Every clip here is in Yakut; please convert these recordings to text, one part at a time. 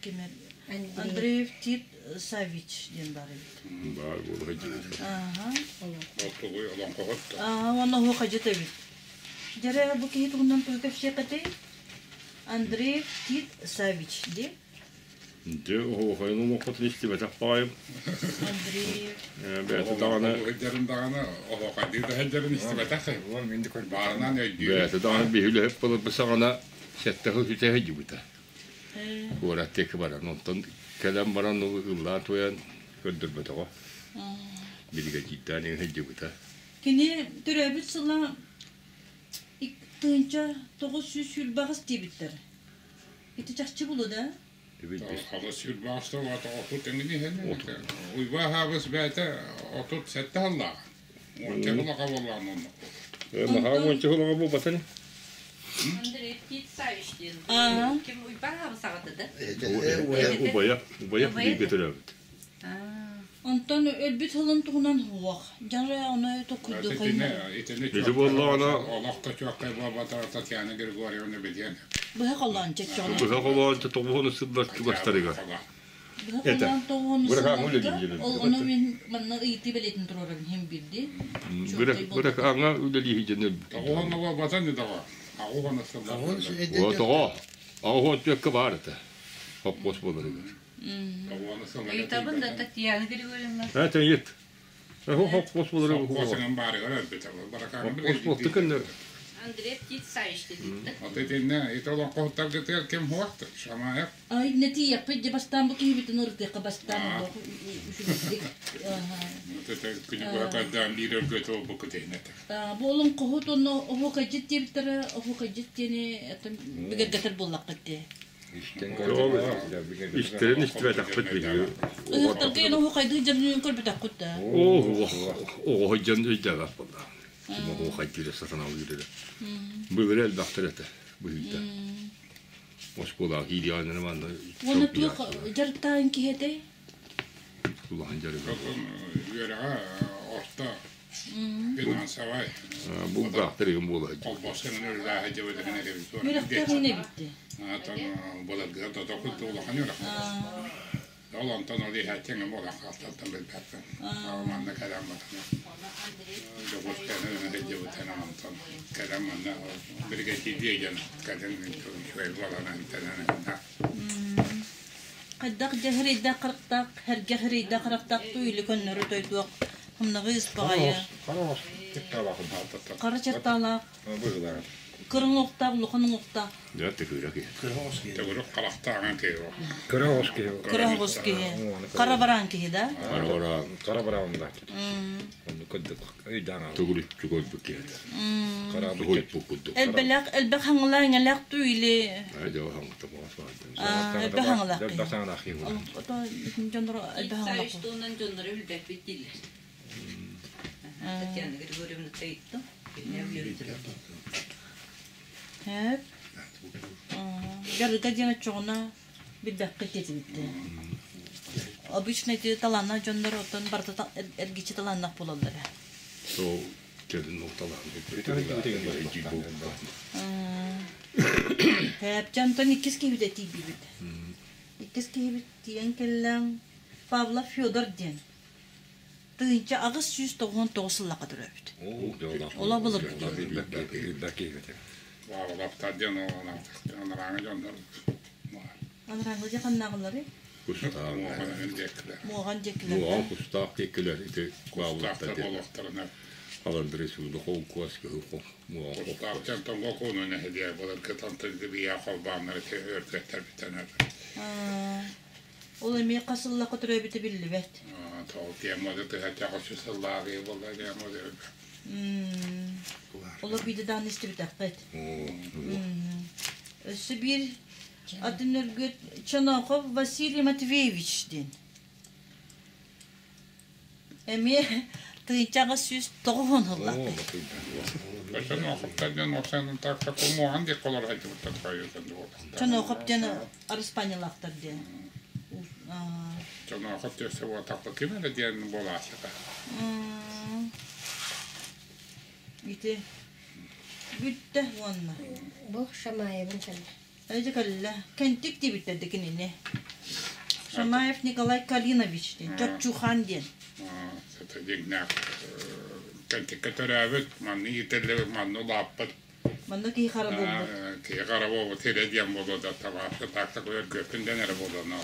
Ким Андреев Тит Савич диэн баар эбит. Баар буолуо дии. Ааха. Оттугуй олоҥхоһут. Аа, уонна оһуохайдьыт эбит. Дьэрэ бу киһи туһунан тугу кэпсиэххитэй? Андреев Тит Савич дии. Дьэ, оһуохайын олоҥхотун истибэтэх баҕайым. Андреев. Бэйэтэ даҕаны Сылдьарын даҕаны оһуохайдыы да сылдьарын истибэтэх. Баарынан өйдүүр. Бэйэтэ даҕаны биһи үлэһит буоларбыт саҕана сэттэ сыл сүтэ сылдьыбыта. Куорат диэки баран, онтон кэлэн баран ыллаан-туойан көрдөрбөтөҕө. Биригэдьиирдээн иҥэ сылдьыбыта. Кини төрөөбүт сыла 1928 диэбиттэр. Ити чахчы булу да? Хала сүүрбэ сыл отут эҥин иһэн Уйбаа аһаабыс бэйэтэ 37 сыллаах. Уонча сылаҕа буоллаҕын онно. Наһаа уонча сылаҕа буолбатын. Андрей Птицаевич диэн. Ким Уйбаа аһаабыс аҕата да? Убайа, убайа бииргэ төрөөбүт. Онтон өлбүт сылын туһунан суох. Дьара ону токуйду Итини Ити буоллаҕына олох да чуоккай буолбатар Татьяна Григорьевна билиэн. Быһа холоон чоччоҕуна. Быһа холоон тоҕуһуну сыллар чугастарыгар. Быһа холоон тоҕуһуну сылларга ол ону мин манна ыйытыы бэлиэтин туруорабын иһин бирди. Быракааҥҥа үлэлииһи дьэн өлбүт. Тоҕуһуну буолбатан тоҕо. Аҕуһуну сыллар. Тоҕо. Аҕуһуон түөккэ баар этэ. Хоппуос буоларыгар. Ыйытабын да Татьяна Григорьевна. Это ыйыт. Хоппуос буоларыгар. Хоппуосунан баарыгар өлбүтэ. Баракааҥҥа Андрей Птицаевич дедитте. Вот итиннэ ити олоҥхоһуттаргытыгар ким хуохтур? Шамаев. Ай, нэтиэхпит дьэ бастаан бу киһибитин ырытыахха бастаан үчүгэйдик. Күнү быһа көрдөөн биир өргөтө буолбуккут иһин этэ. Бу олоҥхоһут уонна оһуокайдьыт диэбиттэрэ оһуокайдьыт диэни бигэргэтэр буоллаххыт дии. Истэрин истибэтэхпит биһиги. Ыһыахтарга эн оһуохайдыы дьонун көрбөтөххүт да? Оҕо дьон өйдөөбөт буолла. Оһуохайдыыра сатаналыыр эрэ. Былыр элбэхтэр этэ быһыыта. Оскуолаҕа киириэҕинэн манна Уонна туох дьарыктаан киһи этэй? Улахан дьарыга. Үөрэҕэ орто финансовай. Булгаахтар игин буолар. Холбосканан үлэлээһэ дьэбэтэрин эрэбит. Үөрэхтээх иһин эбитти. Былыргыга тото курдук улахан үөрэх. Ол онтон ол иһээччиҥ буолан хаалталтан билбэппин. Ол манна кэлэн батана. Дьокуускайынан сылдьыбытын онтон кэлэн манна биригэдьиирдии дьон кэлин үчүгэй буолан эмтэнэн Хайдах дьэһирэйдээх харахтаах, сэргэх эрэйдээх харахтаах туйли көннөрү тойдуох хымнаҕы ыспаҕайа. Хара черталаах. Кырыҥ уохтаах, улахан уҥуохтаах. Дьэ, тыһыыра киһи. Төгүрүк харахтааҕын киһи Кыра оҕус киһи. Кыра оҕус киһи. Хара бараан киһи да? Хара бараан. Хара бараан да. Онну көрдүк. Өйдөөн Төгүрүччү көрбүт киһи. Туһуйпут курдук. Элбэлэх, элбэх хаҥылаа иҥэлэх туйли. Дьэ, хаҥыта боҕос Элбэх хаҥылаах киһи. Элбэх хаҥылаах киһи. Дьоннору элбэх хаҥылаах. Туһунан дьоннору билбэппит дииллэр. Татьяна Григорьевна ыйыттым. Хэп. Дьарыга диэн оччоҕуна билбэккэ тиэтибиттэ. Обычно эти талааннаах дьоннор оттон барыта эргиччи талааннаах буолаллар. Сол кэлин ол талаан Хэп, дьонтон иккис киһибит тиийбибит. Иккис киһибит тиийэн кэллэҥ Павлов Федор диэн. 1899 сыллаахха төрөөбүт. Ола былыргы. Баалаптар диэн анарааҥы дьоннор. Анарааҥы дьэ ханнааҕылары? Кустаах. Муоҕан диэкилэр. Муоҕан кустаах диэкилэр ити Кустаахтар буолуохтарына. Аландрей сууда холкуос кыһыл муоҕан Кустаах дьон тоҥго кууну нэһилиэк былыргы тантыргыбыйа холбооннор ити өргөттөр бүтэнэр. Ол эмиэ хас сыллаахха төрөөбүтэ биллибэт. Тоҕо киэммоды тыһаччах үс сыллааҕы буолла киэммоды. Олор биирдэ даҕаны истибитэххит. Өссө биир атын өргүт Чонохов Василий Матвеевич диэн. Эмиэ 1890 сыллаах. Чоноховтар диэн оксанын диэк олор сылдьыбыттар Чонохов диэн Арыспанялаахтар диэн. Чонохов диэксэ буолтахха ким эрэ диэн буолааччыта. Ити бүттэ уонна. Бу Шамаевын сэмэ. Эдьэ кэллэ. Кэнтик диэбиттэр да кинини. Шамаев Николай Калинович диэн, Чопчухан диэн. Дьиҥнээх кэнтиккэ төрөөбүт, манна иитиллибит, манна улааппыт. Манна киһи хара буолбут. Киһи хара буолбут эрэ диэн буолуо да табаарыс так так өлгөппүн дэнэрэ эрэ буолуо.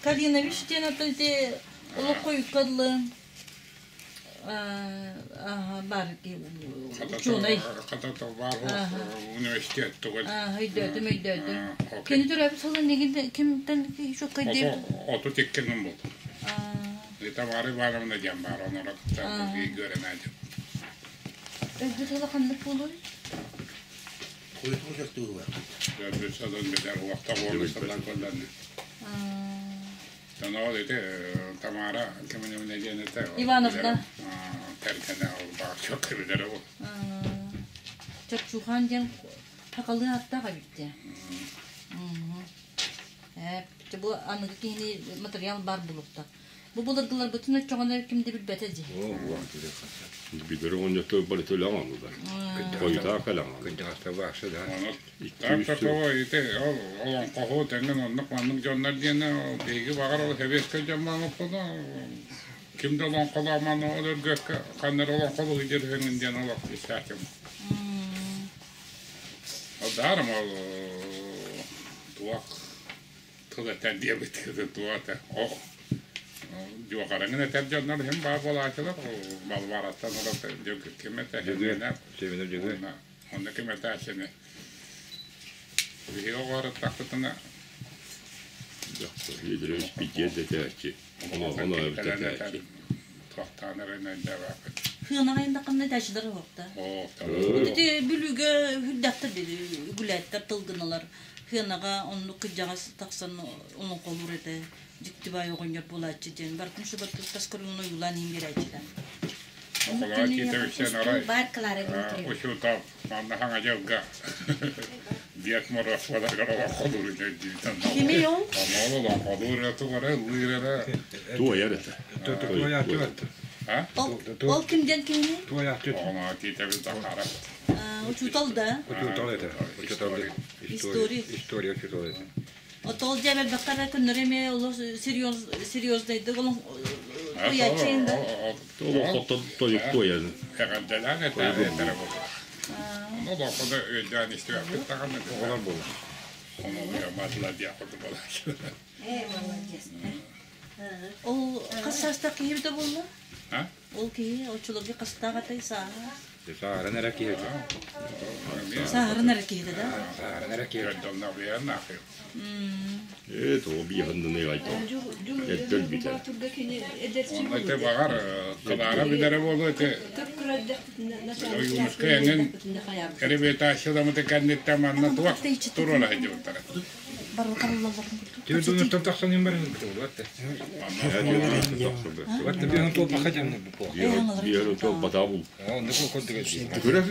Калинович диэн оттон ити олох хойукка дылы бар учуонай. Хата бар университет тугун. Өйдөөтүм, өйдөөтүм. Кини төрөөбүт сылын нэгин кимтэн чөккөйдүм? 32 болду. Тамара Ивановна диэн баар, онора кытта көрөнөөдүм. Өлбүт сыла ханнык буолуой? Хойутун сөхтүүгү. Өлбүт сылын билэр уохта буолу сыллан көрдөннү. Ол ити Тамара киминэминэ диэн этэ. Ивановна. Кэргэнэ ол баар чөккө билэрэ ол. Чопчухан диэн хакалыы аттаах эбит Ээ, бу аныгы киһини материал бар булукта. Бу былыргыларбытын оччоҕуна ким да билбэтэ дии. Билэр оҕонньотто бары төлөҕө оҥоллар. Хойутаа кэлэҕэ. Кырдьаҕаста баахса да. Такого ити ол олоҥхоһу тэҥин оннук маннык дьоннор диэн биһиги баҕар ол сэбиэскэй дьон маҥыппыт ким да олоҥхолооманы ол өргөккө ханна эрэ олоҥхолуу сылдьар диэн олох истээччим. Ол даарым ол туох тыл этэр диэбит туох этэ дьуохараҥын этэр дьоннор иһин баар буолааччылар Балбаараттан ураты ким этэ онно ким этээччини биһиги оҕоһуттахпытына Испитиэн этээччи ону этээччи туохтаан эрэ өйдөөбөппүт Хыанаҕайындаххына этээччилэр уһуохта. Ити Бүлүүгэ үрдэхтэр үгүлээттэр тылгыналар Хыанаҕа оннук кырдьаҕас тахсан олоҥхолуур этэ, дьикти баай оҕонньор буолааччы диэн барытын шубаттык тас көрүҥүн ойуулаан иһин биэрээччилэр. Оҕолоро киитэ арай Баар Клара Дмитриевна. учуутал манна хаҥа дьылга Дед Мороз буоларгар олоҥхолуур өйдүүтэн Кимий ол? Ол олоҥхолуур эрэ тугара ыллыыр эрэ Туойар этэ. Туойааччы этэ. А? Ол ким диэн киһини? Туойааччы. Оҕоно киитэбит Захаров. Учуутал да? Учуутал этэ. Учуутал. История. История учуутал этэ. Отол дьэ элбэххэ көннөрү эмиэ олус серьезнайдык олон туйааччы да. Олохтон тойук туойан. Эҕэрдэлээн этэ буолар. Ону олоххо өйдөөн истибэппит даҕаны. Оҕолор буолар. Ону уйамматылар диэх курдук буолааччы. Э, молодец. Ол хас саастаах киһи эбитэ буолла? А? Ол киһи оччолорго хастаах этэй сааһа? Сааһыран эрэ киһи этэ. Сааһыран эрэ киһитэ да? Сааһыран эрэ киһи. Ээ, тоҕо биэһанныны айта. Эрдэл бүтэр. Онно баҕар Клара билэрэ буолуо ити Ойуунускай эҥин реабилитациядаммыты кэнниттэн манна туох туруора сылдьыбыттара. Түөрт уонуттан тахсан иһин баран ылбыта Батта биһан туолбаха дьанна бу. Биһан туолбата бул. Онда бу курдук эти. Күрэх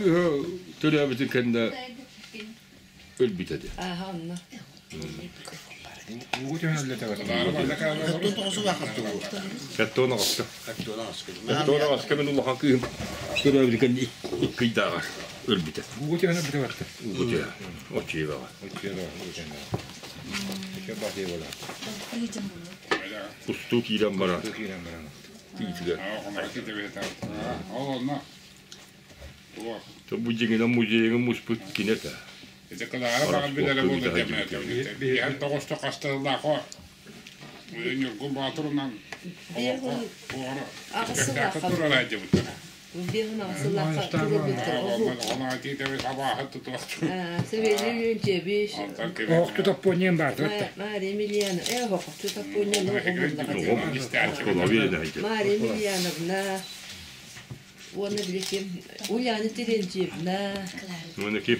төрөөбүтүн кэннэ өлбүтэ де. Аха, онно. Угу түһэн өллөтө Сэттон аҕыска. Сэттон аҕыска мин улахан кыыһым төрөөбүтүн кэннэ икки ыйдааҕар өлбүтэ. Угу түһэн өлбүтэ барта. Угу түһэн. Оччуйбаҕа. Устуу киирэн баран. Тиитигэр. Ол онно Бу дьиҥинэн музейга муспут кини этэ. Ити Клара баҕар билэрэ буолуо диэмэ. Биһиэн тоҕусто хастыыллаах Ньургун Боотурунан олоххо туора турар дьыбыттар. Оохту топпуонньан баартыбат Мария Емельяновна, э, оохту топпуонньан Мария Емельяновна, уонна били ким Ульяна Терентьевна. Уонна ким?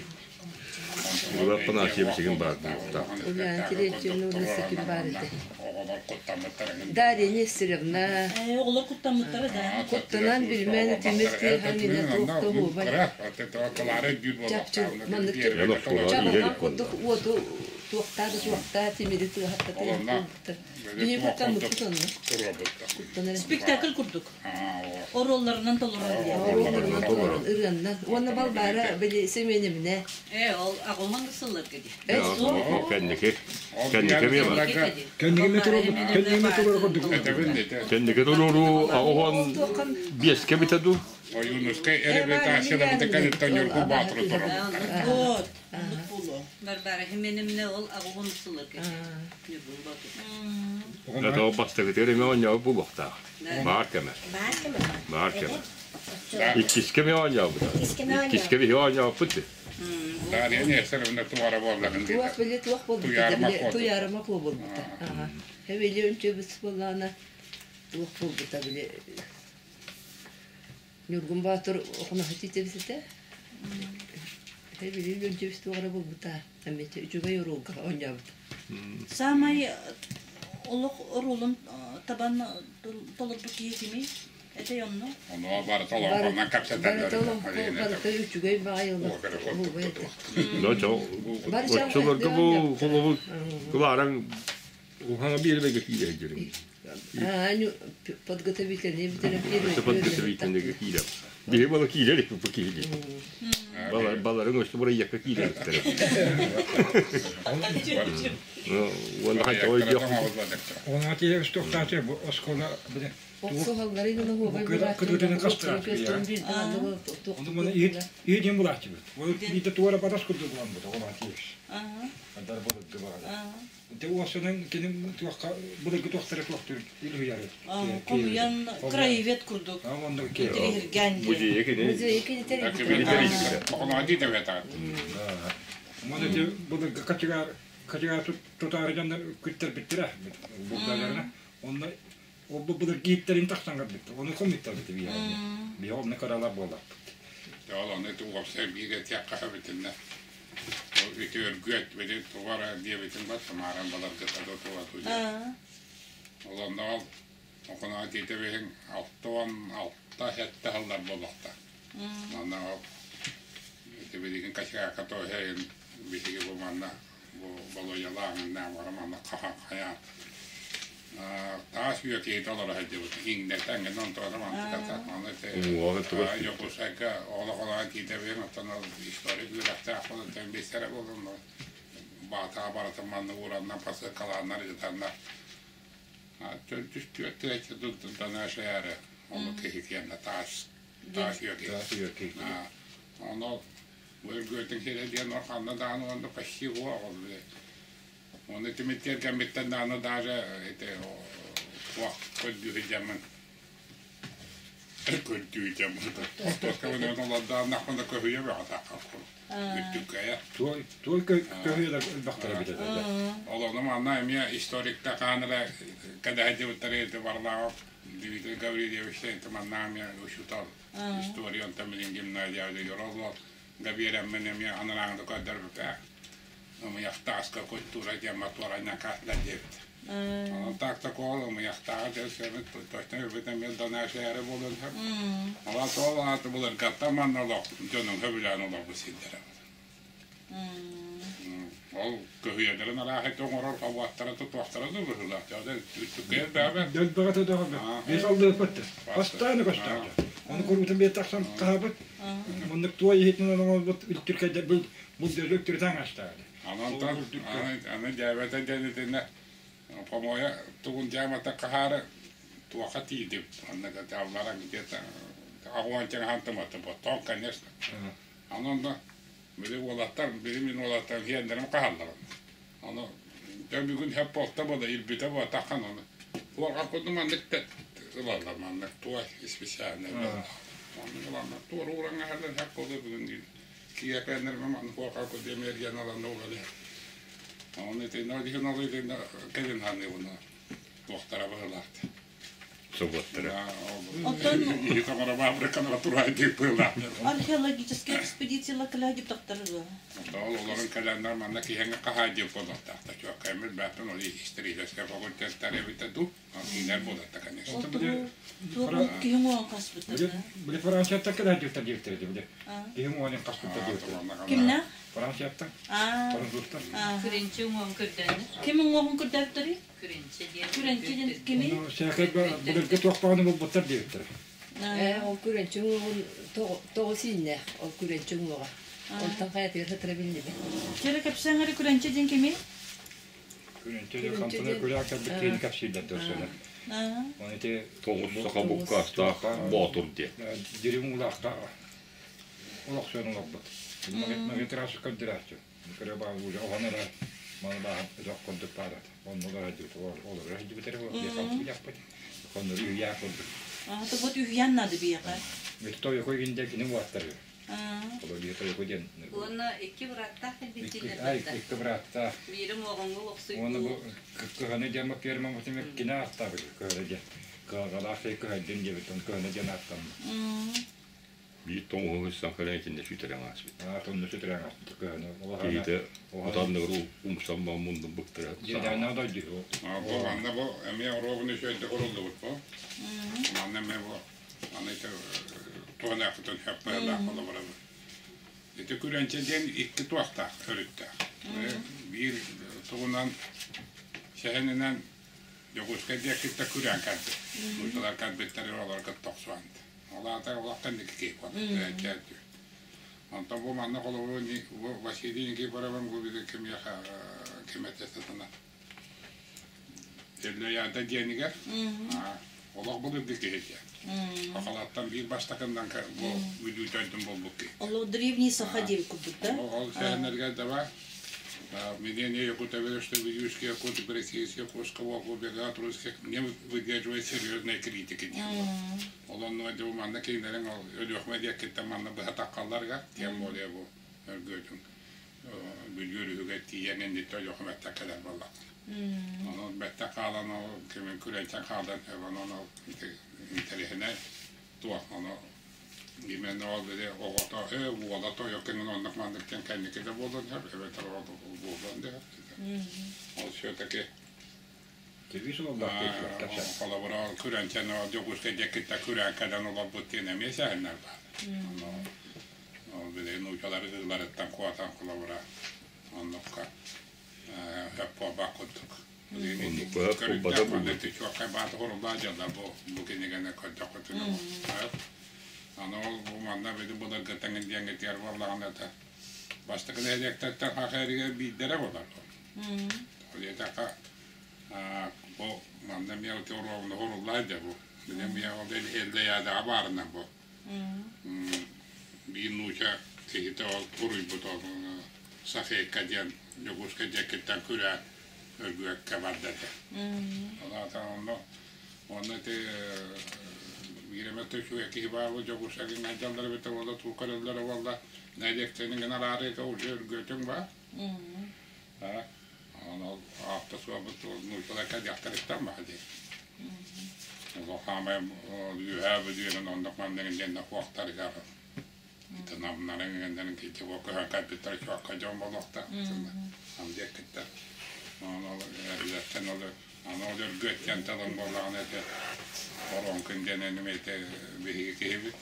Улаппан Асия баар буолуохтаах. Ульяна Терентьевна уонна ким баар этэ? Дарья Нестеровна. Оҕолор куттаммыттара да. Куттанан билмэн тимир тыаһа туохта буолбат. Чапчы маннык чабылҕан курдук уоту Туохтаа да туохтаа тимири тыаһатта тыаһатта. Биһи куттаммыппыт онно. Куттанар. Спектакль курдук. Оруолларынан толорон диэн. Оруолларынан толорон ырыаннан. Уонна Балбаара били Семеновна. Э, ол аҕылман сылларга дии. Кэнники. Кэнники эмиэ бар. Кэнники кэнники турар курдук. Кэнники туруоруу аҕыһон биэскэ бүтэ дуу? Ойуунускай реабилитациялабыта кэнниттэн Ньургу Боотуру туруорбуттар. Вот, оннук буолуо. Барбара Хименевна ол аҕыһын сылларга Ньургу Боотур. Это бастакытыгар эмиэ оонньообут буолуохтаах. Баар кэмэ. Баар кэмэ. Баар кэмэ. Иккискэ эмиэ оонньообута. Иккискэ биһи оонньообуппут. Дарья Нестеровна туора буоллаҕын Туох били туох буолбута били Туйаарыма куо буолбута. Били үнчүбүс буоллаҕына туох буолбута били Ньургун Боотур Охоноһо тиитэбис этэ. Били үнчүбүс туох эрэ буолбута. Эмиэ үчүгэй оруолга оонньообут. Саамай олох оруолун табан толорбут киһи кимий? Этэй онно? Ону барыта олоҥхонон кэпсэтэллэр. Барыта олоҥхо, барыта үчүгэй баҕайы олох. Оччолорго бу холобур кылааран ухаҥа биэрбэгэ киирэ сылдьарым. Подготовительный Подготовительный киирэ. Биһи бала киирэр бу киһи. Баларын өстө бырайыакка киирэр. Уонна хайта ойдох. Она тиһэ өстөхтаачы бу оскуола Кытытын кастыраат. Ону маны иһит булааччыбыт. Биитэ туора батас курдук буламмыт оҕо тиэс. Адар былыргы баҕада. Те уосунан кини туохха былыргы туохтара туохтур илуяры. Хомуйан краевед курдук. Интирихиргэн. Музейы кини. Музейы кини Оҕоноди да Маны те былыргы качыгар качыгар тутаары дьоннор күттэрбиттэрэ булдаларына. Онно Ол бу былыр гииттэрин тахсан көрбүт. Ону хомуйтарбыт биһиэхэ. Биһи онно кыралар буоллахпыт. Ол ону уопсай биир этиэххэ сөбүтүннэ. Ити өргүөт били туга эрэ диэбитин бар Тамаран баларгыта да туга тудьа. Ол онно ол окунаҕа тиитэ биһиҥ 66 сэттэ сыллар буолуохта. Манна ол ити билигин качака тоһайын биһиги бу манна бу Болуойалаах манна манна хаха хайаан Таас үйэ киһитэ олоро сылдьыбыт. Иҥнэтэ эҥин онтуота мантыката. Аны Дьокуускайга олох олорон тиийдэбин, оттон ол историк үөрэхтээх буолан тэн биэстэрэ буолан баатаҕа барытын манна уураннар, посылкалааннар, ыытаннар. Төрдүс түөрт донашаяары ол киһи киэнэ таас таас үйэ киһи. Ону Өргүөтүн сирэ диэн ханна даҕаны уонна почти уох Оны түмүктэр кэммиттэн даҕаны даже ити туох көрдүү сылдьаммын көрдүү сылдьаммын хортуоскабын олордооннахпына көһүйэ бөҕө тахха үрдүккэйэ Туой туой көһүйэлэр элбэхтэрэ эбит этэ. Ол ону манна эмиэ историкта хаан эрэ кэдэһэ ити Варламов Дмитрий Гаврильевич ити манна эмиэ учуутал история онтон билин гимназия ол Габиэрэммин эмиэ анарааҥҥыта көрдөрбүтэ Ымыйахтааска культура диэн мотуора каатла диэбит. Онон так такого ымыйахтааҕа дьэ сөбүт точно өлбүт эмиэ донашаяры буолуон сөп. Ала сол ааты былыргаттан манна олох дьонуҥ сөбүлээн олорбут сирдэрэ. Ол көһүйэлэрин арааһы оҥорор хабуаттара тутуохтара да быһыылаах. Түккэйэр бэҕэ. Дэлбэҕэ төдөҕө бес алдыыппыт. Бастааны көстөөтө. Ону куруутун биэр тахсан хаһабыт. Муннук туой иһитинэн оҥорбут үлтүркэйдэр Бу дөлүк түрүтэн астаады. Онтон аны дьээбэтэ дьэнитинэ помоя тугун дьаамата хаһаары туоха тиийдим. Онно аллара где-то аҕуанчаҥ хантыматы потом, конечно. Онон да били уолаттар, били мин уолаттар хиэннэрим хаһаллар. Ону дьэ бүгүн хэп буолта буола илбитэ буотаххан ону. Туорга курдук маннык ылаллар маннык туой специальный. Оннук ыланнар туор уураҥ аһаллар хэп буола бүгүн диир. Киэпэннэрбэ манна хуоха кудемерген алан угали. Оны итиннэ диһин ол итиннэ кэлин ханыбына туохтара быһылаахты. Собуоттара. Оттон Итамара фабриканара турай дип быһылаахты. Археологическая экспедиция кэлэ диптахтар дуо? Ол олорун кэлэннэр манна киһиҥэ хаһаа дип болуохтаахта. Чуоккаймыр бэппин ол историческай факультеттар эбитэ ду. Кинилэр буолатта, конечно. Киһи уон хаспыттар. Били Францияттан кэлэ диэбиттэр диэбиттэр били. Киһи уонун хаспыттар диэбиттэр. Кимнээх? Францияттан. Французтар. Күрэнчи уҥуоҕун көрдөөннөр. Ким уҥуоҕун көрдөөбүттэрий? Күрэнчи диэн. Күрэнчи диэн кими? Сээкэй былыргы туох баҕаны булбуттар диэбиттэр. Ээ, ол күрэнчи уҥуоҕун тоҕо сииннээх, ол күрэнчи уҥуоҕа. Онтон хайатыгар сытара биллибэт. Кэрэ кэпсээҥ эрэ күрэнчи диэн кимий? Күрэнчи диэн хантана күрэх кэлбит киһини кэпсииллэр дөрсөнө. Оны ити Тоҕус саха буккаастаах боотур диэн. Дириҥ уулаахта олохсуйан олорбут. Магитрашы көрдөрөөччү. Көрө баа уже оһон эрэ маны бааһын өтөх курдук баарат. Онно олорор дьүт олорор дьүбүтэр диэхпит. Оннору үһүйээн курдук. Аата вот үһүйээн наада биһиэхэ. Мит тойоку иһинде кини уаттары. Олор биир тойоку диэн. Уонна икки бырааттаах кэлбиттииллэр. Икки бырааттаах. Биирим оҕоҥҥо олохсуйбут. Уонна бу кыһаны диэн первым мутимик кини ааттаабыт кыһаны диэн. Кыһалҕалаах сей кыһайдын диэбит, он кыһаны диэн ааттаммыт. Биир тоҥуһу сысан кэлэн итиннэ сүтэрэн ааспыт. Аа, тонну сүтэрэн ааспыт кыһаны. Киһитэ утанныгар умсан муннун быктара. Дьиэдээннээх дойду. Бу манна бу эмиэ оруобуна үчүгэйдик уруллубут бу. Манна эмиэ бу аны туһанаахпытын хэппыһалаах холобурабыт. Ити күрэнчэ диэн икки туохтаах өрүттээх. Биир тугунан сэһэнинэн Дьокуускай диэкиттэн күрээн кэлбит. Нууччалар кэлбиттэр олорго тохсуһант. Ол аата улахан киһи куотар. Онтон бу манна холобуру Василий Никифоровын бу биир кимиэхэ ким этэ сатана. Эллэйаада диэнигэр олох былыргы киһи диэн. Хахалаттан биир бастакыннан бу бүдүүтөйдүн буолбут киһи. Олох древний саха диэн курдук да? Ол сэһэннэргэ да бар. Мнение Якутоведа, что Вилюйский якут российский якутского убегает русских, не выдерживает серьезной критики. Ол онно дьэ манна кинилэриҥ ол Өлүөхүмэ диэккиттэн манна быһа таххалларга, тем более бу өргүөтүн Бүлүү өрүһүгэр тиийэн инниттэн Өлүөхүмэттэн кэлэр буоллахтар. Онон бэттэх хаалан ол кимин күрэнчэн хаалан онон ол интэриэһинэй туох ону Именно ол били оҕото ээ уола тойо кыҥын оннук маннык диэн кэнники да буолуон сөп эбэтэр ол буолуон да сөп. Ол все-таки холобура ол күрэнчэн ол Дьокуускай диэкиттэн күрээн кэлэн олорбут диэн эмиэ сэһэннэр баар. Ол били нуучалар ыыларыттан куотан холобура оннукка сөп буолбат курдук. Аны ол бу манна били былыргыттан диэҥҥитигэр буоллаҕына это бастакы нэһилиэктэртэн хахайрыгар биирдэрэ буолар. Ол диэтэххэ бу манна эмиэ оруобуна хоруллаа дьэ бу. Били эмиэ ол эллэйээдэҕэ баарынан бу. Биир нууча киһитэ ол туруйбут ол Сафейка диэн Дьокуускай диэкиттэн күрээн Өргүөккэ барда этэ. Ол аата онно онно ити биир эмэ үчүгэй киһи баар Дьокуускайга дьаллар эбитэ буолла туу көрөллөрө буолла нэһилиэктэрин гына араарыыга уже Өргүөтүҥ баар. Ол аапта суолбут нууччалар кэлиэхтэриттэн баа дии. Ол хаамай үөһээ бүдүөнэн оннук манныгын диэн хуохтарыгар Итинамнарын иҥэннэрин кити бу көһөн кэлбиттэр чуокка дьон буолуохтаах. Ам диэккиттэр. Оны ол эрилэртэн ол аны ол өргүөттэн талан буоллаҕына этэ Оронкун диэн эним этэ биһиги киһибит.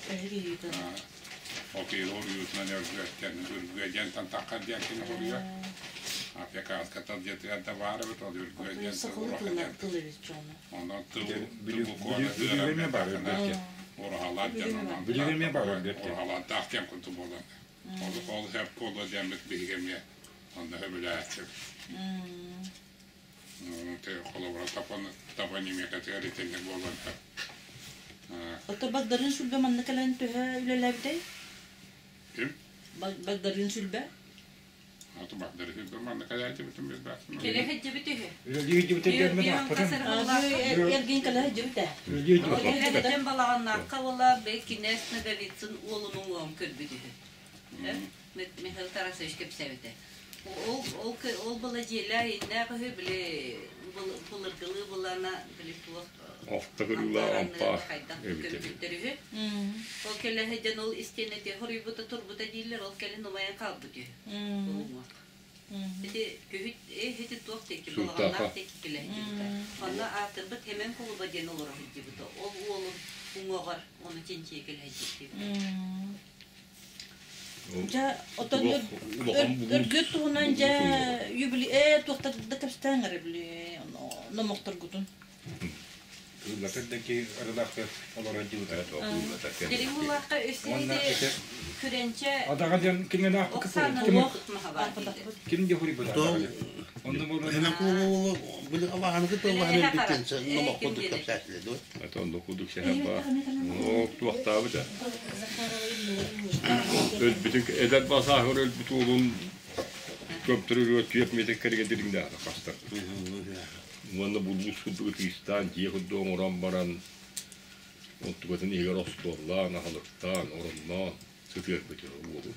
Ол киһи уруйутунан өргүөттэн үргүө диэн тантахха диэн кини хоруйа. Африканска тыл дьиэтигэр да баар эбит ол үргүө диэн тыл тыл тыл эбит дьоно. Онон тыл тыл баар Ураһалаах диэн онон Билигин эмиэ баар өргүөттэн. Ураһалаах диэн курдук буолан. Ол ол сөп буолуо диэммит биһиги эмиэ онно сөбүлээччи. Холобура топонимикатыгар итинник буолуон сөп. Ото Багдарыын Сүлбэ манна кэлэн төһө үлэлээбитэй? Ким? Багдарыын Сүлбэ. Кэлэ сылдьыбыт үһү. Эргин кэлэ сылдьыбыт ээ. Кэлэ балаҕаннаахха буола бэй кинээс Ноговицын уолун уҥуоҕун көрбүт үһү. Михаил Тарасович кэпсээбитэ. Ол ол ол была дьиэлээх иннээх үһү били былыргылыы былана били туох Алта көрүүлээх ампаар хайдах эбитэ. көрбүттэр үһү. Ол кэлэ сылдьан ол истиэнэтэ хоруйбута турбута дииллэр, ол кэлин умайан хаалбыт үһү. Ол уҥуох. Ити күһүт ити туох диэки Султааха. балаҕаннаах диэки кэлэ сылдьыбыта. Онно аатырбыт Хэмэн кулуба диэн олоро сылдьыбыта. Ол уолун уҥуоҕар ону чинчийэ кэлэ сылдьыбыт. Дьэ, отон өргүт туһунан дьэ юбили э туохтар да кэпсээн эрэ били номохторгутун. Кыыллатар да ки арылаахта олорор дьыбыта. Деревулаахха өссө күрэнчэ Адаҕа диэн кинини Оксана ким лох маһабар диде. ким дьохури быта. Онно болон Били алаһаны тыллаһан өлбүттэн номох курдук кэпсээтилэ дуо? Онно курдук сэһэн баар. Оо, туохтаабыта. Өлбүтүн эдэр басааһыр өлбүт уолун көптөрүгэр түөрт метр кэриҥэ дириҥнээхтэ хастар. Уонна булуус курдук ытыыстаан, дьиэ курдук оҥорон баран, онтукатын иһигэр остуоллаан, аһылыктаан, оронноон сытыарбыт уолу.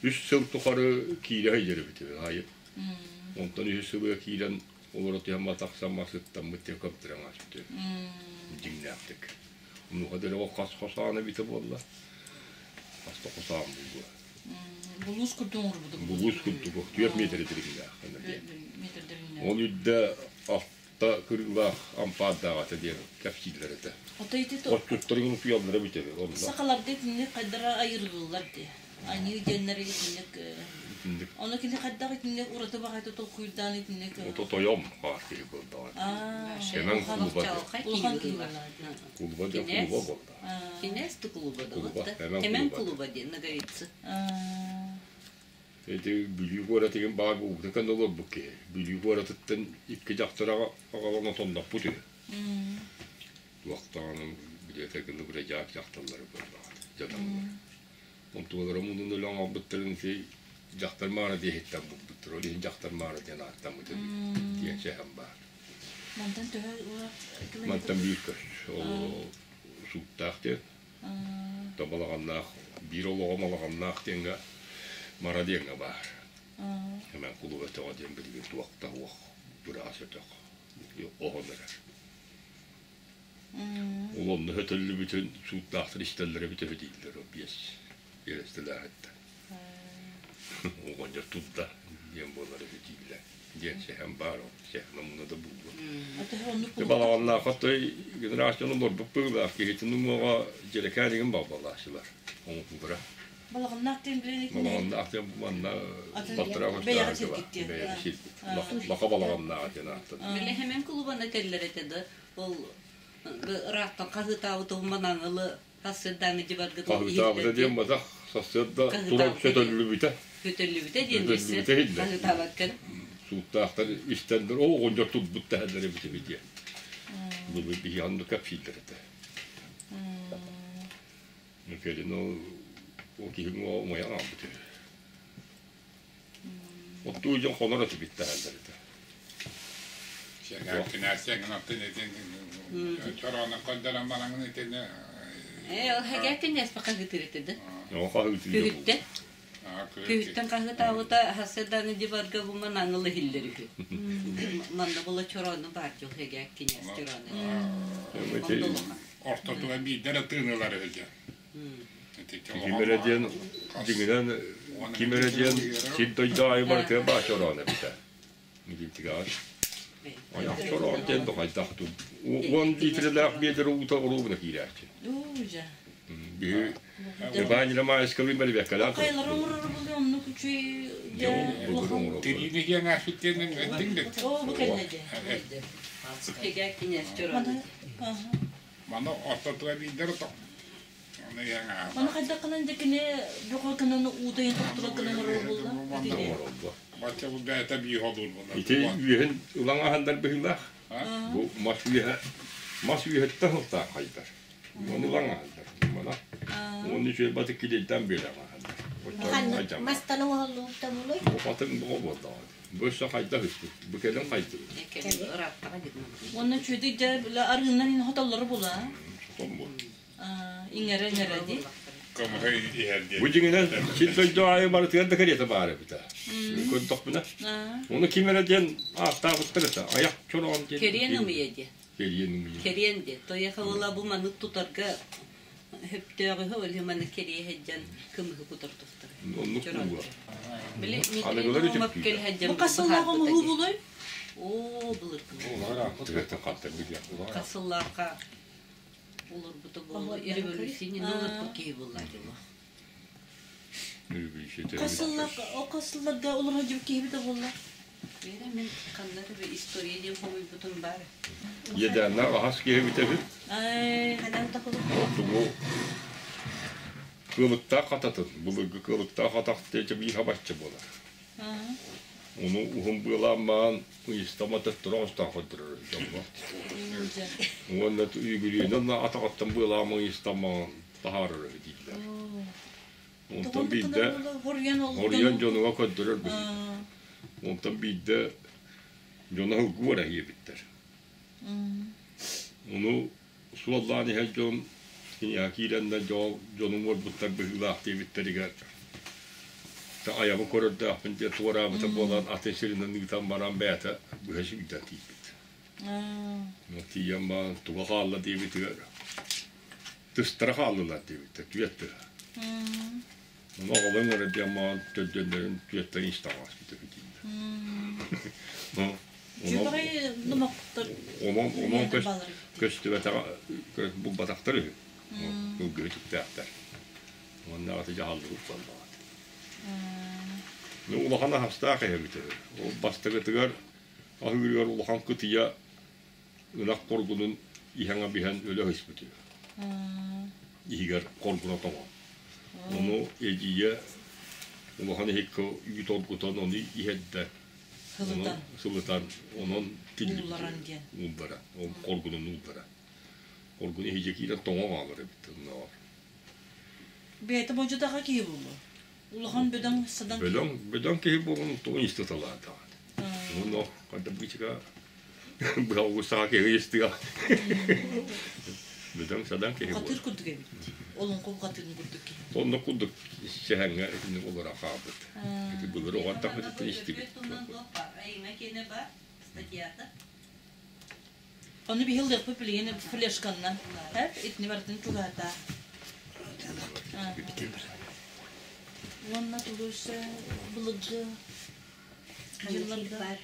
Үс сыл тухары киирэ сылдьар эбит аайы. Онтон үһүс сылыгар киирэн олоро түһэн матахсан масыттаммыт диэн көптөрөн ааспыт дьиҥнээхтик. Онуоха дэлэ хас хосаан эбитэ буолла. Хас да хосаан буолуо. Булуус курдук оҥорбутум. Булуус курдук, 4 метр дириҥнээх. Ол үрдэ алта кырыылаах ампаардаах этэ диэн кэпсииллэр этэ. Отчуттарын утуйаллара эбитэ онно. Сахаларга итинник хайдара айыргыллар дии. Аньыы диэннэри итинник Ону кини хайдах итинник ураты баҕайы толкуйдаан итинник Ото тойом баар киһи буолдаҕа. Кэнэн кулуба Улахан киһи Кулуба диэн кулуба буолла. Кинээс да кулуба да. Кэмэн кулуба диэн Ноговицы. Ити Бүлүү куоратыгын баар буолбута кэннэ олорбут киһи. Бүлүү куоратыттан икки дьахтар аҕалан отонноппут үһү. Туохтаҕынан билиэтэ гына бырадьаак дьахталлары буоллаҕа дьадаҥылар. Онтулара мунун өлөн оҥорбуттарын ити дьахтар маара диэһиттэн булбуттар. Ол иһин дьахтар маара диэн ааттаммыт эбит диэн сэһэн баар. Мантан төһө Мантан биир көс. Ол сууттаах диэн. Балаҕаннаах биир олоҕо балаҕаннаах диэҥҥэ мара диэҥҥэ баар. Эмэн кулуба өтөҕө диэн билигин туохта уох быраас өтөх оһон эрэр. Ол онно хөтөллүбүтүн сууттаахтар истэллэрэ эбитэ үһү дииллэр ол биэс биэрэстэлээҕиттэн. Оҕонньор турда диэн буолар үһү дииллэр. Диэн сэһэн баар ол сэһэн омуна да буолуо. Балаҕаннаах отой генерация олорбут быылаах киһитин уҥуоҕа дьэрэкээн балбалааччылар оҥоһуулара. Балаҕаннаах диэн билэн Балаҕаннаах диэн манна баттара Бэйэҕэ сиргит Бэйэҕэ сиргит. Лаха балаҕаннаах диэн ааттанар. Били хэмэн кулубана теллер этэ да ол ыраахтан хаһыытаабыт уһуман аңылы сарсыардааҥы дьыбарга Хаһыытаабыта диэн батах сарсыарда туран сөтөллүбүтэ. Сөтөллүбүтэ диэн хаһыытаабаккын. Сууттаахтар истэннэр оо оҕонньор турбут тэһэллэр эбит эбит диэн. Бу биһи оннук кэпсииллэр этэ. Кэлин ол ол киһи умайан аалбыт үһү. Оттуу дьон хонор этибит тэһэллэр этэ. Ээ, ол хэгээтин эспэ хаһыытыр этэ да. Ол хаһыытыр. Күһүттэн. Күһүттэн хаһыытаабыта хассыданы дибарга буман аңыл иһиллэр үһү. Манна була чороону баар дьол хэгээк кинээс чороону. Ортотуга биирдэр тыынылар үһү. Ким эрэ диэн дьиҥинэн ким эрэ диэн сир дойду аайы барытыгар баар чороон эбитэ. Митинтигаҕар. Айах чороон диэн дохайдах уон литрэлээх биэдэрэ уута оруобуна киирээччи. Биһи Иван Романовичкалыын бэрибэккэлээх. Хайалар оҥорор буолуо оннук үчүгэй дьэ улахан. Тириини диэн ааспыт диэн эттиҥ да. Оо бу кэллэ дьэ. Хэгээк кинээс чороону. Маны ортотугар биирдэр Маны хайдах гынан дьэ кини бөҕө гынан уудайын тохтубат гынан оҥорор буолла? Бачча бу бэйэтэ биир холуур буолла. Ити үөһүн ылан аһандар быһыылаах. Бу мас үөһэ мас үөһэттэн сылтаан хайдар. Оны ылан аһандар. Мана оны үчүгэй батык килиэйдээн биэрэн аһандар. Мастан оҥоһуллубута буолуой? Бу хатын боҕо буоллаҕа. Бу өссө хайдах үстү? Бу кэлин хайдыбыт. Уонна үчүгэйдик дьэ бile арыынан иһин хотоллоро була. Хотон буол. Иҥэрэ-иҥэрэ дии. Кымыһы иһэр диэн. Бу дьиҥинэн сир дойду аайы барытыгар да кэриэтэ баар эбит ээ. Көрдөхпүнэ. Ону ким эрэ диэн ааттаабыттар этэ. Айах чороон диэн. Кэриэн ымыйа диэн. Кэриэн ымыйа. Кэриэн диэн. Тойоха була бу маннык тутарга хөптөөҕүһү ол маннык кэриэ сылдьан кымыһы кутар тустар. Оннук буолуо. Били Аныгылар үтүктүүллэр. Бу хас сыллаах оҥоһуу буолуой? Оо, былыргы. Хас сыллаахха олорбута буолуо. Революция не олорбут киһи буолла дьылы. Хас сылларга олорор дьип киһибитэ буолла? Бэйэ мин ханна да история диэн хомуйбутум баар. Едаанна аһас киһибитэ үһү. Тугу кыалыктаах хататын, былыргы кыалыктаах атах диэки биир хабаччы буолар. Ону уһун быалаан ыйыстама төттөрү оҥостон көрдөрөр дьоҥҥо. Уонна үгүрүөнэн атаҕыттан быалаан ыйыстамаҕын таһаарар үһү дииллэр. Онтон биирдэ хоруйан дьонуга көрдөрөр быһыыта. Онтон биирдэ дьоно ылгы эрэ иэбиттэр. Ону суоллаан иһэр дьон киниэхэ киирэннэр дьонум уорбуттар быһыылаах диэбиттэригэр айабы көрөрдөөхпүн диэн туораабыта буолан атын сиринэн ыытан баран бэйэтэ быһа сүүрдэн тиийбит. Тиийэн баран туга хаалла диэбитигэр тыстара хааллылар диэбиттэр, түөт тыһа. Ону оҕолорун эрэ диэн маҕан төрдүөннэрин түөттэрин истэҕэ ааспыта бүтииннэр. Онон онон көстүбэтэҕэ булбатахтар үһү. Ылгыһы түктээхтэр. Уонна аты дьаһаллыбыт буоллаҕа. Улахан аһастаах эһэбит үһү. Ол бастакытыгар аһыырыгар улахан кытыйа ынах хоргунун иһэҥэ биһэн өлө ыспыт үһү. Иһигэр хоргуна тоҥон. Ону эдьиийэ улахан иһиккэ үүт оргутан ону иһэрдэ. Сылытан. Сылытан, онон тиллибит. Уулларан диэн. Ууллара. Ол хоргунун ууллара. Хоргун иһидьэ киирэн тоҥон хаалар эбит оннооҕор. Бэйэтэ модьутаха киһи буолуо. Улахан бөдөҥ садаҥ Бөдөҥ, бөдөҥ киһи буолан тугун истоталаатаҕа. Ону ханна бычыга быһа киһи истига. Бөдөҥ садаҥ киһи Бухатыыр курдук эбит. Олоҥхо бухатыырын курдук киһи. Онно курдук сэһэҥҥэ итинник олоро хаалбыт. Ити былыр оҕо истибит. Ону биһи ылыахпыт билигин флешканнан. Итини барытын чугаһата. Уонна тугуйса былыргы дьылларга бар.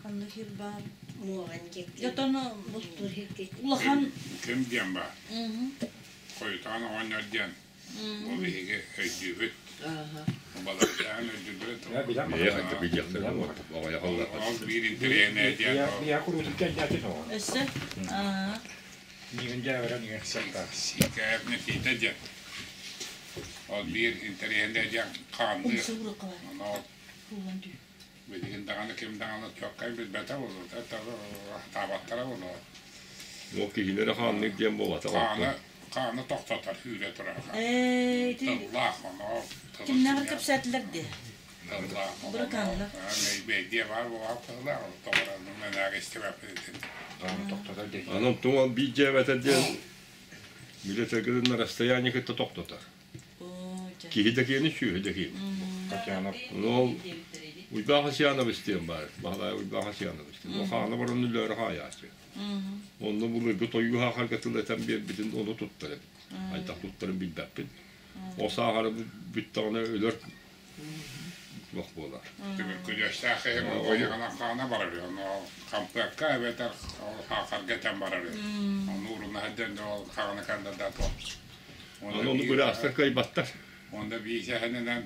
Ханна хир бар. Муоҕан диэки. Дьотон Бултуур хирдик. улахан Ким диэн баар. Хойутаан оҕонньор диэн. Бу биһиги өйдүүбүт. Балардаан өйдүүбүт. Ол биир интэриэһинэй диэн. Өссө? Миигин дьээбэрэн иҥэр сыттаах. Сиикээп Никита диэн. Ол биир интэриэһинэй диэн хаанныыр. Ону билигин даҕаны ким даҕаны чуоккай билбэтэ буолуо, таабаттара буолуо. Ол киһилэри хаанныыр диэн буолбатах. Хааны, хааны тохтотор, сүүрэ турар. Тыллаах, ону Кимнээҕэр кэпсээтилэр дии? Тыллаах, Быракаанна. Бэйдиэ баар буолаах тыллаах, тоҕо мэнээгэ истибэппит. Хааны тохтотор диэн. Анан туҥал биир дьээбэтэ диэн билетергин расстояние кытта тохтотор. Киһи да киэни, сүөһү да киэни. Татьяна. Ол Уйбаах Асьянович диэн баар. Баһылай Уйбаах Асьянович. Ол хаана баран үллөөрө хаайааччы. Онно былыргы тойуу хаахарга тыл этэн биэрбитин ону туттар эбит. Хайдах туттарын билбэппин. Ол саахары бүттэҕинэ өлөр туох буолар. Күдьүөстээх киһи ойоҕунан хаана барар үһү. Ол хампыакка эбэтэр хаахарга этэн барар үһү. Ону уруна сылдьан ол хаҕына кэннэ да туох. Ону быраастар кыайбаттар. Онно биисэһининэн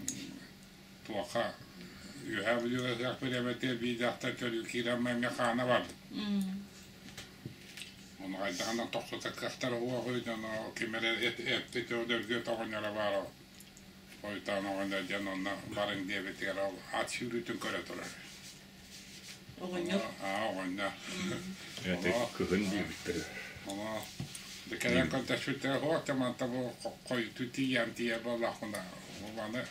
туохха үөһээ бүлүүгэ бириэмэтигэр биир дьахтар көрүү киирэн эмиэ хаана барбыт. Ону хайдаҕынан тохтото кыахтара суох үһү дьоно ким эрэ эппит өлөргө тоҕонньоро баар ол. Хойутаан оҕонньор дьон онно барыҥ диэбитигэр ол ат сүүрүүтүн көрө турар. Оҕонньор? Аа, оҕонньор. Это кыһын диэбиттэр. Ону кэлэн көрдөспүттэрэ суох да манта бу хойутуу тиийэн тиийэ буоллахпына маны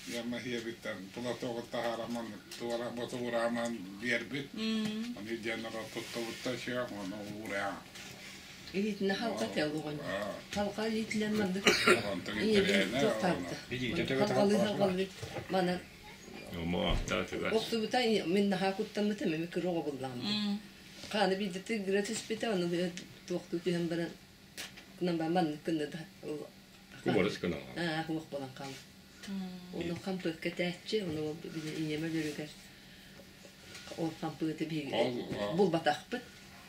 Яма диэбиттэн платогу таһаараман туора ботугурааман биэрбит. Ону диэн туттубуттар сүөх ону уураан. Илиитинэ халга телоҕон. Халга илиитинэн маннык. Халгалыы халгалыы манан Охсубута мин наһаа куттаммытым эми кыра оҕо буллаҕым. Хааны биирдэ тыгыра түспүтэ, ону туохтуу түһэн баран гынан баран маннык гынна да Кубарыс гынан Аа, хуох буолан хаалла. Ону хампыакка этээччи, ону били ийэм өлөрүгэр ол хампыаты биһиги булбатахпыт.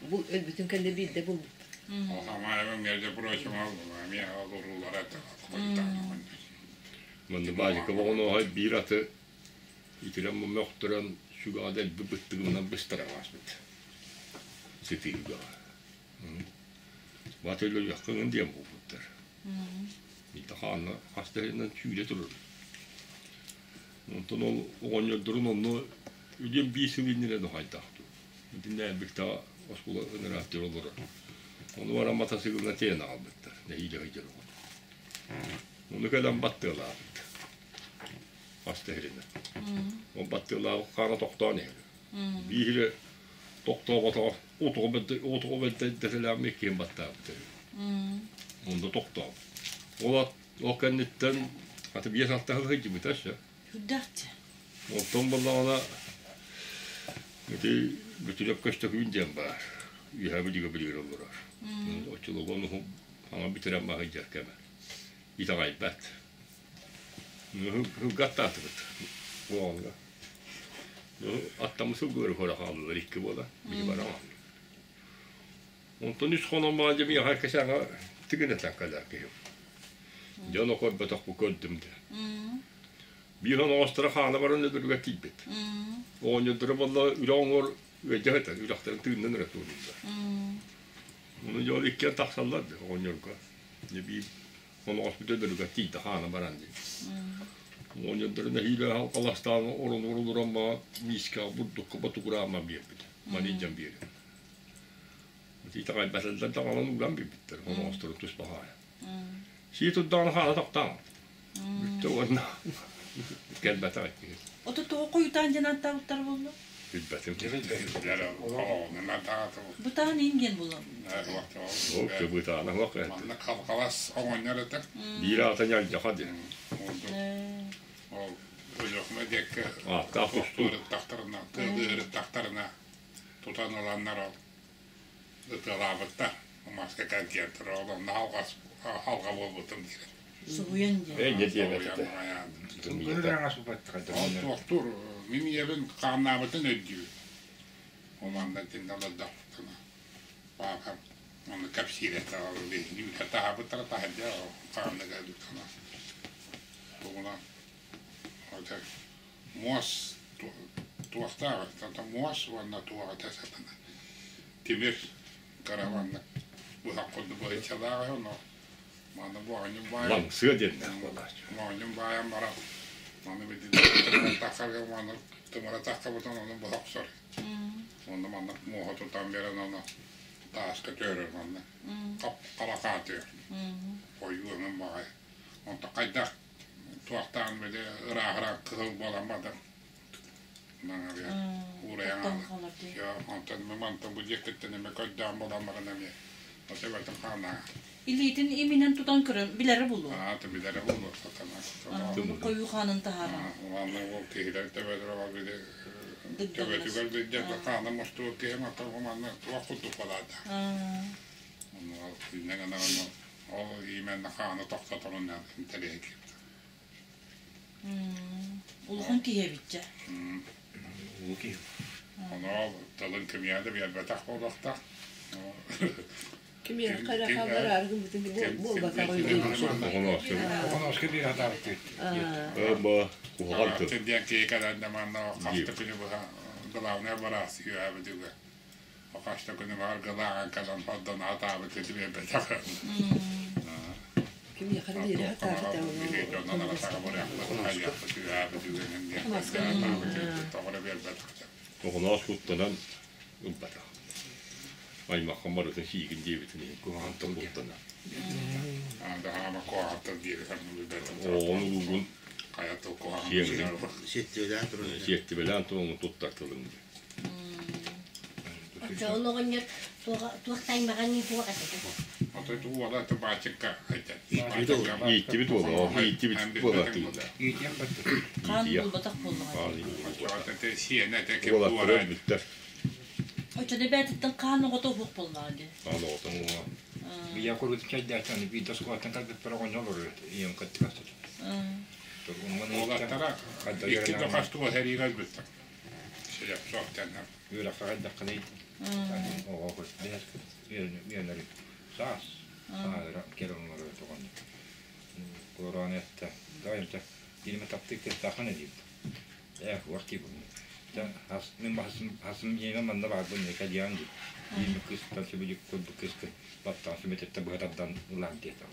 Бу өлбүтүн кэннэ биирдэ булбуппут. Ол хамаайабын между прочим, ол эмиэ ол уруулара. Манна Баазика оҕоноһой биир аты итирэн мөхтөрөн сүгэҕэ дэлби быттыгынан быстаран ааспыт. Сытыыгаҕа. Бат өлөрүөххүн диэн буолбуттар. Миитэ хаанна хас да иһинэн сүүрэ турар. Онтон ол оҕонньордорун онно үлүөн биир сыл иннинэ дохайдаах дуу. Итиннэ элбиктэҕэ оскуола ыныраттыр олорор. Ону баран матасыгылына тиэйэн аҕалбыттар. Нэһиилэ сылдьар оҕо. Ону кэлэн баттыалаабыт. Хас да иһиринэ. Ол баттыалаабыт хаана тохтоон иһэр. Бииһирэ тохтооботоҕо отоҕо бэлтэлээммэ иккиэн баттаабыт үһү. Онно тохтообут. Ол ол кэнниттэн аты биэс-алта сыл сылдьыбыта өссө. Үрдэхчэ. Онтон буоллаҕына ити Бүтүлэп Көстөкүүн диэн баар. Үөһээ Бүлүүгэ билигин олорор. Оччолорго ону хаҥа бүтэрэн баһыйдьар кэмэ. Итэҕэйбэт. Сылгы аттаатыбыт. Уоҕаҥҥа. Аттаммыт сылгылары көрө хааллылар икки буола. Биһи бараҕа. Онтон үс хонон баҕа дьэ миэхэ кэсээҥэ тигинэтэн кэлэр киһим. Дьон окорботохпу көрдүм да. Биир оноҕосторо хаана баран өлөрүгэр тиийбит. Оҕонньордоро буолла үрэх оҥор ыалдьа сытар, үрэхтэрин тыынынан эрэ туорууллар. Ону дьон иккиэн тахсаллар да оҕонньорго. Дьэ биир оноҕоспут өлөрүгэр тиийдэ хаана баран диэн. Оҕонньордоро нэһиилэ халастаан орон урулуран баҕа миискэҕэ бурдукка ботугураама биэрбит. Маны илдьэн биэрэн. Итэҕэйбэтэллэр даҕаны ууран биэрбиттэр, оноҕосторун туспа хаайан. Сии турдаҕына хаана тохтоон. Бүттэ уонна кэлбэтэх иккиһин. Ото тоҕо хойутаан дьэн аттаабыттар буолла? Билбэтим. Бытаан иин диэн буолла. Ол кыбытаана суох Манна халҕалас оҕонньор этэ. Биир аата ньалдьаха диэн. Ол Өлүөхүмэ диэки Ааттаах тустуу. ырыттахтарына, тыалы ырыттахтарына тутан ыланнар ол ытыалаабыттар. Маска кэлгиэртэр ол онно халҕас халҕа буолбутум диир. Суһуйан диэн. Ээ, дьэ диэбэт этэ. Ол туохтуур мин ийэбин хааннаабытын өйдүүр. Ол манна итиннэ олордохпутуна паапам ону кэпсиир этэ ол биһиги үлэ таһаабыттара таһырдьа хаанныга өлүктана тугунан муос туохтаах муос уонна туох этэ сатана тимир караваннык быһах курдук быһыччалаах ону маны боонньум баайан Лаҥсыа диэннээх буолааччы. Моонньум баайан баран маны билдин таххарга маны тымыра таххабытын ону быһа охсор онно манна муоһа тутан биэрэн ону тааска төөрөр манна хап халакаатыыр хойуу өҥүн баҕай онто хайдах туохтаан били ырааһыран кыһыл буолан барда уурайан онтон мантан бу диэкиттэн эмэ көрдөөн буолан баран эмиэ ото хаанаа Илиитин иминэн тутан көрөн билэрэ буолуо. Аата билэрэ буолуо сатана. Хойуу хаанын таһааран. Уонна ол киһилэр төбөлөрө ол били төбөтүгэр билдэр хаана мостубут киһи мата манна туох курдук балаата. Ону ол күннэн гынан ол именно хааны тохтоторун интэриэһи киирдэ. Улахан киһи эбитчэ. Улуу киһи. Ону тылын кимиэхэ да биэрбэтэх буолуохтаах. Кимиэхэ эрэ хааллар аргын буолбатах Оҕонооско биир хатаабыт Ба куһаҕан тыл. Диэн киһи кэлэн да манна хаста күнү быһа главное бараас үөһэбитигэр хаста күнү баҕар гылааҕан кэлэн хордон атаабыт ити биэрбэтэх. Кимиэхэ эрэ биэри хатаабыт Оҕоноос куттанан ылбатах. Аймаххын барытын сиигин диэбитин иһин куһаҕан тыл куттанан. Оҕону улуугун сиэттибэлээн туран туттар тылын. Оччоҕун оҕонньор туох таймаҕан туох этэ? Ииттибит уола, ииттибит буола тыында. Хаан булбатах буоллаҕа. Уолаттара өлбүттэр. Оччону бээтиттэн хаан оҕото уһук буоллаҕа дии. Хаан оҕото уһуга. Ийэм курдук чэйдээччи биирдэ оскуолаттан кэлбиппэр оҕонньор олорор ийэм кыттыгас Уолаттара икки да хастуга сэриигэ өлбүттэр. Слепцов тэннэр. Үөрэххэ хайдаххыный? Оҕо үөннэри саас сааһыра кэлэн олорор тоҕон. Корона этте. Дайымта. Биирмэ таптыыр кыыстааххын диибит. Ээ, уох диибин. Дьэ, хас мин хасым хасым ийэм манна баарбын кэлиэҕин дии. Биирмэ кыыстан сөбүлүк курдук кыыскын баттаҕын сүмэтиттэн быһа тардан ылаан диэтэ.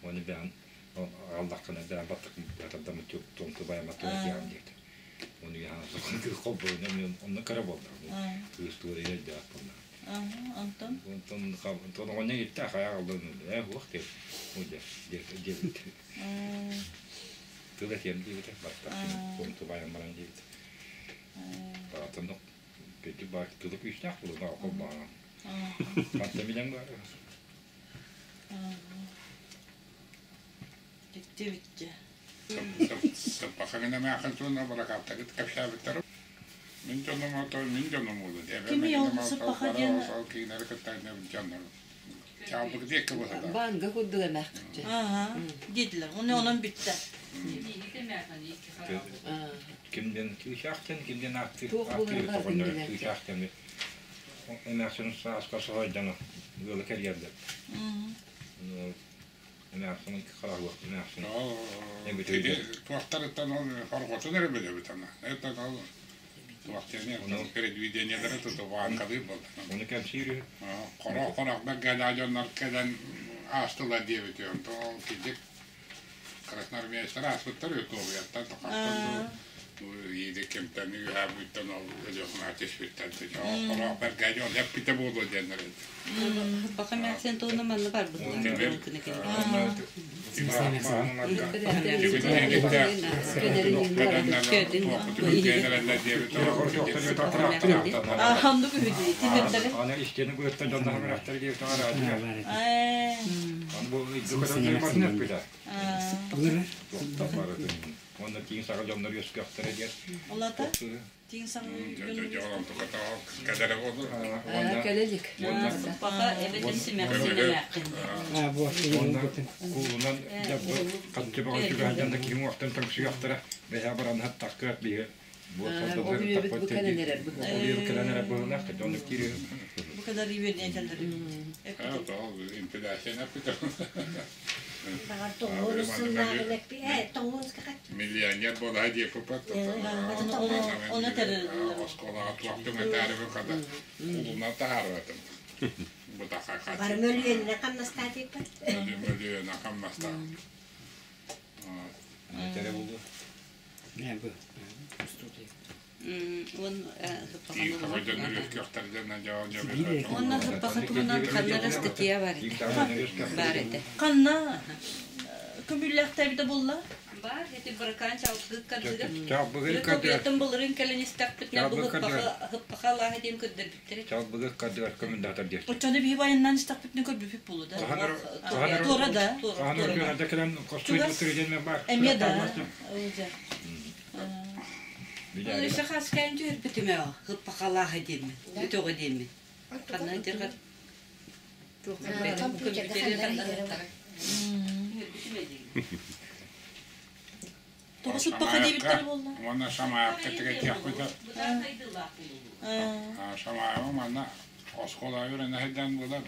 Оны бэйэн аҕаллаххына бэйэн баттаххын быһа тардаммыт туомту байаммат туох диэтэ. Оны холборуна онно кыра буолла. Кыыс туора өйдөөх буолла. Онтон? Онтон онтон оҕонньор иттэ хайа аҕаллан ээ уох диэбит. Диэбит. Тыл этиэм диэбитэ, баттаххын туомту байан баран диэбит. Таатан кэти баар тылы күүстээх буолла холбооҕун. Ханта билэн баар. Бүттэ бүттэ. Сыппахаҥын эмээхин туһунан баракааттаргыт кэпсээбиттэр. Мин дьонум ото мин дьонум уолу диэбэ. Кими ол сыппаха диэн? Ол кинилэри кытта дьоннору. Чаалбык диэки быһыта. Банга курдук эмээхчэ. Ага, диэтилэр. Оны онон бүттэ. Кимден күүсээхтэн кимден ааттыыр Туох ааттыыр буоларын барытын тоҕоннор билэр. күүсээхтэн эмээхсин сааска соһойдоно ыалы кэлиэрдэр. Эмээхсин хараһыах эмээхсин. Кини туохтарыттан ол хорҕотун эрэ билэбит ана. Это ол туохтаны предвидениелары тутубаанкалыыр буолла. Оны кэмсиир үһү. Хорох хорох бэргэдэ дьоннор кэлэн аастылар диэбит. Онтон ол кидик красноармеецтар ааспыттар Ютубияттан тохаттан ииди кимтэн үһаабыттан ол өлүөхүмэ түспүттэн хорох бэргэдэ ол эппитэ буолуо диэннэр Баха эмээхсин туһунан манна барбыт Ханнык үһү дии тимирдэри. Аны истиэни быһыттан дьонноох үрэхтэр диэбит Ээ. Уонна тииҥ саҕа дьоннор үөскүөхтэрэ диэн. Олата тииҥ саҕа Кэлэ илик. Сыппаха эбэтэр симэхсин эмээххин. Куулунан хатчы бөҕө түгэһэн да киһи уохтан тоҥсуйахтара бэһэ баран хаттахкыат биһи Ол үйэбит бу кэлэн эрэр быһыылаах. Ол үйэбит кэлэн эрэр быһыылаах оннук киирии Бу kadar үөрэнэллэр. Баҕар тоҥуон сыллааҕын эппи ээ тоҥуон Миллионер буолаа диэппиппат Оны тэрилилэр. Оскуолаҕа туохтун этээрибин хата кулунан таһаарбатым. Бутаха Бары мөлүйүөнүнэн хамнастаа диэппит. Мөлүйүөнүнэн хамнастаа. Тэрэ булду. Уонна сыппаха туһунан ханна эрэ статья бар этэ. Баар этэ. Ханна көмүллээхтээбитэ буолла? Баар ити быракаан чалбыгык кардыгар. Чалбыгы кардыгар. Былырын кэлэн истэхпитинэ бу хыппаха алааһа диэн көрдөрбүттэр. Чалбыгы кардыгар көмүллээтэр диир. Оччону биһи байаннаан истэхпитинэ көрбүпүт буолу да. Туора да. Туора кэлэн Чугас. Эмиэ да. Өссө хаскайын түһэрбитим ээ, хыппахалааһа диэммин, өтөҕө диэммин. Ханна дьарҕа Тоҕо сыппаха диэбиттэр буолла? Уонна Самаайапка тигэтиэхпит. Самаайаба манна оскуола үөрэнэ сылдьан буолар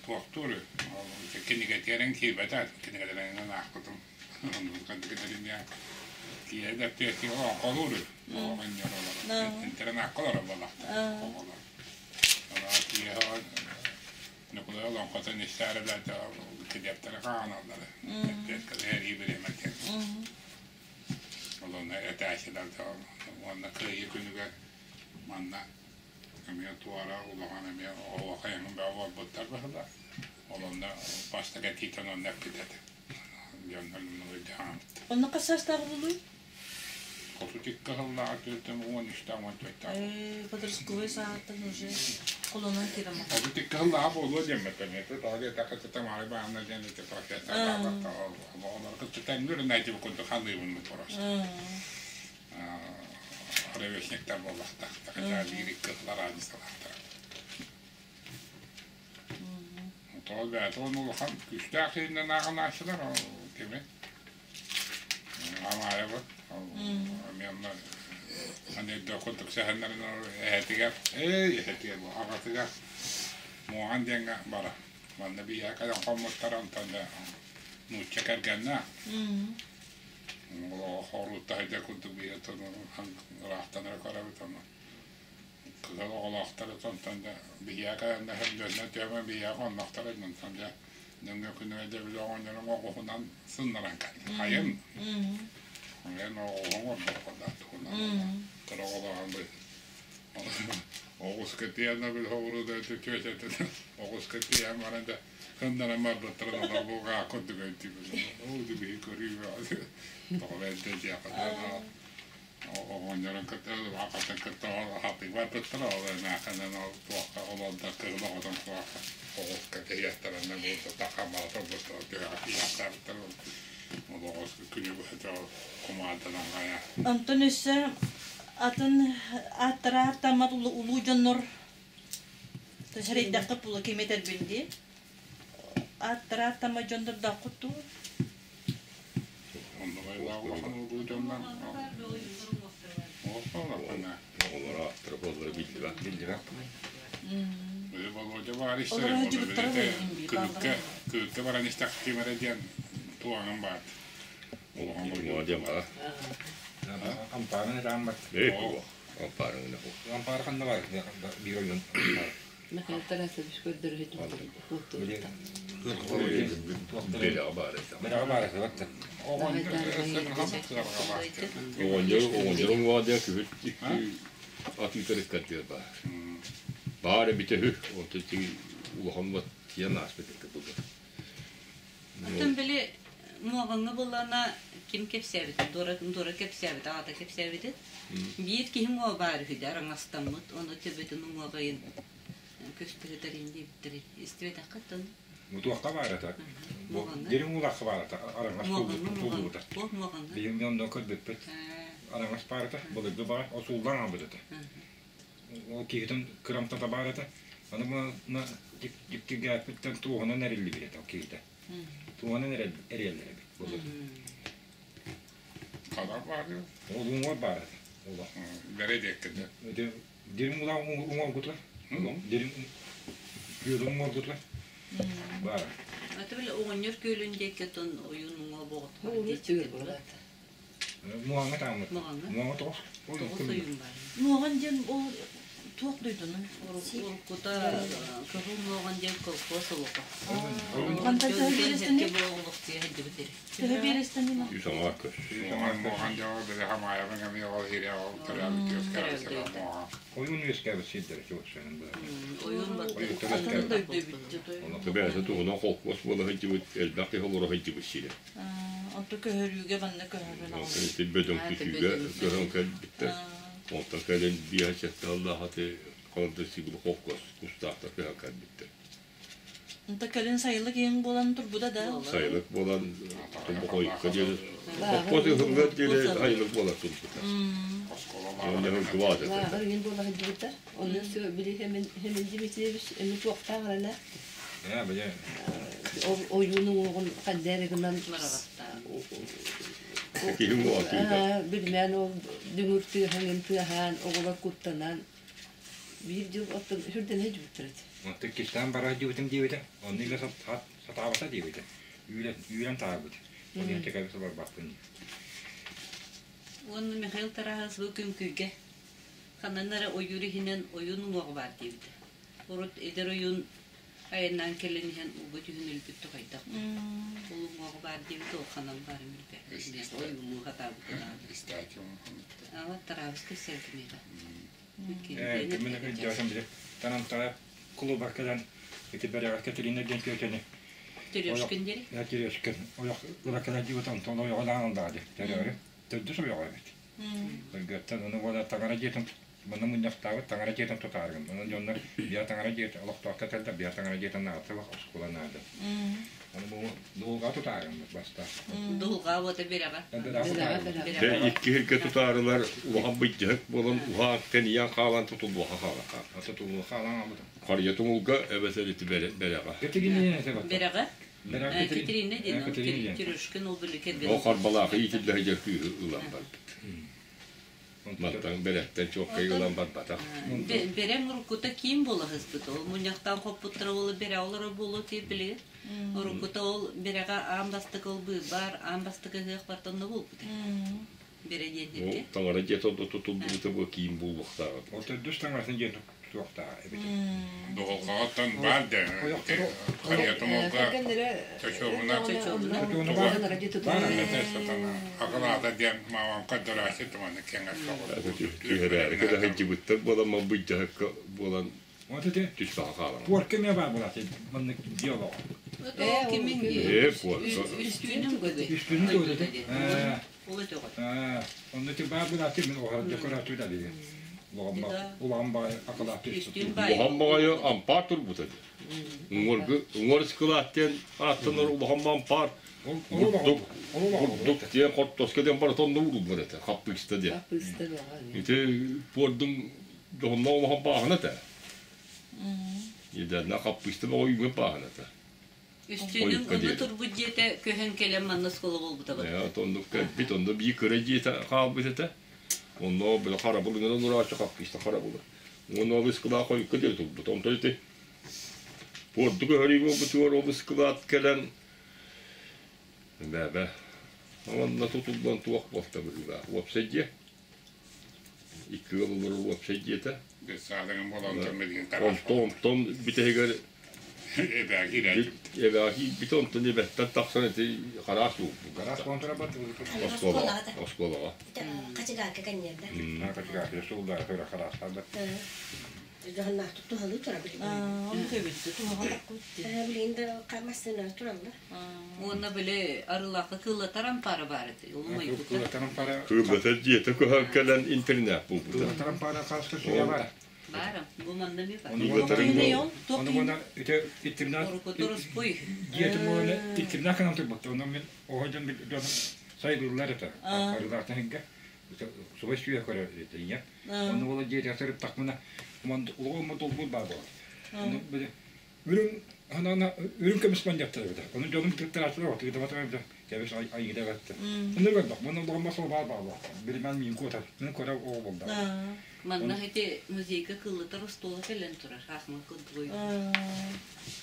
туохтуур кинигэтигэрин киирбэтэ кинигэлэринэн аахпытым. Киһи да пиэти оҥколуур оҕонньор олорор интернакка олорор буоллахтар оҕолор. Киһи Ньукулай олоҥхотун истээри да килиэптэрэ хаҕаналлара. Эппиэткэлэһэр бириэмэтин. Олонно этээчилэр уонна кыайыы күнүгэр манна эмиэ туора улахан эмиэ оһуохай эҥин бөҕө буолбуттар быһыылаах. Ол онно бастакы этиитин онно эппит этэ. Дьоннор Онно хас саастаах буолуй? 32 сыллааҕы түөртэн 13 14 Э, подростковый сааттан уже колонан киирэмэ. 32 сыллааҕы буолуо диэммэттэн. Это тоҕо диэтэххэ Тамара Ивановна диэн ити профессор оҕолор кытта тэҥнүүр найдиб курдук ханыыбын просто. Ровесниктар буоллахтар. Хотя биир икки сыл разницалаахтар. Тоҕо бэйэтэ уонна улахан күүстээх иһинэн ааҕынааччылар ол кими Амаайабыт эмиэ онно анейдо курдук сэһэннэрин эһэтигэр эй эһэтигэр аҕатыгар Муоҕан диэҥҥэ бара манна биһиэхэ кэлэн хоммуттар онтон да нуучча кэргэннээх. Хоруутта хайда курдук биһи ыраахтан эрэ көрөбүт ону. Кыһыл оҕолоохтор онтон да биһиэхэ нэһилиэнньэ түһэмэ биһиэхэ оннохтор онтон дьэ нөҥүө күнүгэр дьэ били оҕонньорум оҕуһунан сыннаран кэллэ. Хайын Хайын оҕуһуҥ ордук да туһунан кыра оҕолооҕун оҕус кэтиэн били хоҕуруда түөтэтин оҕус кэтиэн баран да сыннаран барбыттарын олорбуга курдук өйдүүбүн. Оо биһи көрүү тоҕо бэрдэ диэхэ оҕонньорун кытта аҕатын кытта хатыы барбыттара ол эмээхинэн ол туохха олордо кыһыл оҕотун туохха оҕуска тэйиэхтэринэ буолта тахамала турбуттара түһэҕэ тиийэхтээбиттэр ол оҕус күнү быһа кумаарданан хайа Онтон өссө атын ааттара ааттаммат улуу дьоннор сэрэйдэххэ була ким этэрбин дии ааттара ааттаммат дьоннордооххут дуу Оҕолоро ааттара буоллара биллибэт. Биллибэт. Володя баар Олоро сылдьыбыттара Күлүккэ күлүккэ баран истэхтиим эрэ диэн туоҕаҥым баар. Володя баар. Ампаарын этааммат. Ампаарын Ампаар ханна бар? Биир ойун. Михаил Тарасович көрдөрүһүт Бэрэҕэ баар этэ. Бэрэҕэ баар этэ баттар. Оҕонньор оҕонньор уҥуоҕа диэн күһүт икки атыытар иккардыгар баар. Баар эбитэ үһү. Онтон ити улахан уот тиийэн ааспыт этэ былыр. Оттон били муоҕаҥҥа буллаҕына ким кэпсээбитэ, Дора, Дора кэпсээбитэ, аҕата кэпсээбитэ. Биир киһи муоҕа баар үһү да араҥастаммыт, ону төбөтүн уҥуоҕайын көстүһүтэрин диэбиттэрэ. Истибэтэххит ону? Мутуохха баар этэ. Дириҥ уулаахха баар этэ. Араҥас туллубута. Туох муоҕаҥҥа? Биһиги онно көрбүппүт. Араҥас баар этэ. Былыргы баар. Осууллаан аҕалбыт этэ. Ол киһитин кырамтата баар этэ. Аны мына дьиктиргээппиттэн туоһунан эриллибит этэ ол киһитэ. Туоһунан эрийэллэр эбит былыр. Ханар баар Ол уҥуор баар этэ. Олох. Бэрэ диэккэ Дириҥ улаах уҥуоргутла. Дириҥ күөлү уҥуоргутла. Баар. Аты били оҕонньор күөлүн диэки тон ойуун уҥуо боҕот. Муоҕаҥҥа тааммыт. Муоҕаҥҥа? Муоҕа тоҕус. Тоҕус ойуун баар. Муоҕан диэн ол туох дойдунуй? Уруккута Кыһыл Муоҕан диэн колхоз олоҕо. Хантан төһө биэрэстэний? Олохтуйа сылдьыбыт эрэ. Төһө биэрэстэний? Үс аҥаар көс. Муоҕан дьоҕо били хамаайабын эмиэ ол иһирэ ол төрөөбүт үөскээбит муоҕан. Ойуун үөскээбит сирдэрэ чугасчанан быһа. Ойуун Атын дойду эбит дьэ Бэйэтэ туһунан холкуос буола сылдьыбыт, элбэх киһи олоро сылдьыбыт сирэ. Онто көһөрүүгэ манна көһөрөн Ити бөдөҥ түсүүгэ көһөн кэлбиттэр. Онтон кэлин биэһэ сэттэ сыллаах аты Холдосигл холкуос кустаахтар көһөн кэлбиттэр. Онто кэлин сайылык иһин буолан турбута да? Сайылык буолан Тобохойукка диэри холкуос ыһыллыар диэри сайылык буола турбута. Онно кылаат этэ. Лааҕыр иһин буола сылдьыбыттар. Онно били Хэмин Дмитриевич эми туохтаах эрэлээх. Ээ, били Ойуун уҥуоҕун ханна гынан Киһи уҥуоҕа тыыта. Билмээн ол дүҥүр тыаһаҥын тыаһаан, оҕолор куттанан биир дьыл оттон сүрдэнэ сылдьыбыттар этэ. Онтон кистээн бара сылдьыбытым диэбитэ. Онно илэ сатаабата диэбитэ. Үүрэн, үүрэн таайбыт. Ол иһин чэкэбис барбаппын дии. Уонна Михаил Тараһас бу күҥкүйгэ ханан эрэ ойуур иһинэн ойуун уҥуоҕа баар диэбитэ. Урут эдэр ойуун айаннаан кэлэн иһэн ууга түһэн өлбүт тухайдах. Ол уҥуоҕа баар диэбит ол ханан баарын билбэппин. Ойуулуу сатаабыта даҕаны. Ала Тараабыска сэргимиэҕэ. Ээ, кимин өйдөөтөм били. Тарантара клуба кэлэн ити бэрэҕэ Катерина диэн тетяны Терешкин диэри? Терешкин. Ойох ыла кэлэн диэбит онтон ойоҕо даҕан ыллаҕа дии. Төрөөрү. Төрдүс ойоҕо эбит. Өлгөттөн ону уола таҥара дьиэтин манна мунньахтаабыт таҥара дьиэтин тутаарыгын. Онон дьоннор биэ таҥара дьиэтэ олохтоохто этэллэр биэ таҥара дьиэтин наада оскуола наада. Ону бу дуулга тутаарым баста. Дуулга вот бирэҕэ. Дьэ икки сиргэ тутаарылар улахан быдьаһык буолан уһаан тэнийэн хаалан тутуллуоха хаала хаалла. Тутуллуоха хаалан аабытым. Харыйа тумулга эбэтэр ити бэрэҕэ. Бэрэҕэ? Катерина диэн Терешкин ол били кэргэн. Ол харбалаахы иитиллэ сылдьар кыыһы ылан барбыт. Мантан бэрэттэн чуоккай ылан барбатах. Бэрэм уруккута киин буола сыспыт. Ол мунньахтаан хоппуттара ол бэрэ олоро буолуо тиэ билигин. Уруккута ол бэрэҕэ аан бастакы ол быыбар, аан бастакы ыһыах бартан да буолбут. Бэрэ диэн Ол таҥара дьиэтэ тутуллубута бу киин буолуохтааҕа. Ол төрдүс таҥаратын дьиэ туохтааҕа эбит. Доҕолҕоҕоттон баар да Харьятомолга Чочуобуна Акылаата диэн маамам көрдөрөөччү туманы кэҥэс Түһэрээри кыда сылдьыбыттар буолан мабыйдьаһыкка буолан түспэхэ хаалан. Пуорка эмиэ баар буолааччы маннык дьиэ олоҕо. Кимин Ээ, пуорка. Үстүүнүн көбү. Үстүүнүн көбү Онно ти баар буолааччы мин оһор декоратив да билин. Улахан баҕайы акылаат түспүт. Улахан баҕайы ампаар турбута дии. Уҥуоргу уҥуор ыскылаат диэн ааттанар улахан ампаар бурдук бурдук диэн хортуоска диэн барыта онно ууруллар этэ хаппыыста диэн. Хаппыыста бөҕө. Ити пуордуҥ дьоһуннаах улахан бааһына этэ. Идээннэ хаппыыста бөҕө үүммүт бааһына этэ. Үстүүнүн онно турбут дьиэтэ көһөн кэлэн манна оскуола буолбута бар. Оннук кэлбит, онно биир кыра дьиэтэ хаалбыт этэ. Онно били харабыл ыҥыран урааччы хаппыыста харабыла. Уонна ол ыскылаах хойукка диэри турбут. Онтон ити пуорду көһөрүү буолбутугар ол ыскылаат кэлэн бэбэ онно тутуллан туох буолта быһыылаах. Уопсай дьиэ. Икки ыал олорор уопсай дьиэтэ. Онтон онтон бүтэһигэр эбээ киирбитэ онтон эбэттэн тахсан ити хараас буолбут. Хараас буолан барбат Оскуолаҕа. Оскуолаҕа. Хачыгаакка кэнниэрдэ. Хачыгаакка сууллаары тура хараастаабат. Дьоһуннаахтык туһалыы тура билигин. Ону көбүттэ туһаҕа таххыбыт. Билигин да массыына тураллар. Уонна били арылаахы кыыллатар ампаара баар этэ. Ол умайбыта. Кыыллатар ампаара. Кыыллатар дьиэтэ көһөн кэлэн интернат буолбута. Кыыллатар ампаара хааска сүгэ баар. Баар, бу манна ми бар. Ону уонна ити интернат дьиэтин буолан интернат канал турбут. Онон мин оҕо дьон дьонум сайылыыллар этэ. Арыылаахтан иһингэ субай сүүһэ көрөр этэ ийэ. Онно буола дьиэтигэр сырыттахпына улахан долбуур баар буолар. Ону били үрүҥ ханаана үрүҥ көмүс манньыаттар эбитэ. Ону дьонум тыктарааччылар отыытаматар эбитэ. Кэбис айыыта эбэтте. Онно көрдөх. Маны улахан масыл баар баалла. Билимэн миин куотар. Мин көрө оҕо болда. Манна ити музейга кыллатар остуола кэлэн турар. Хаахма курдук.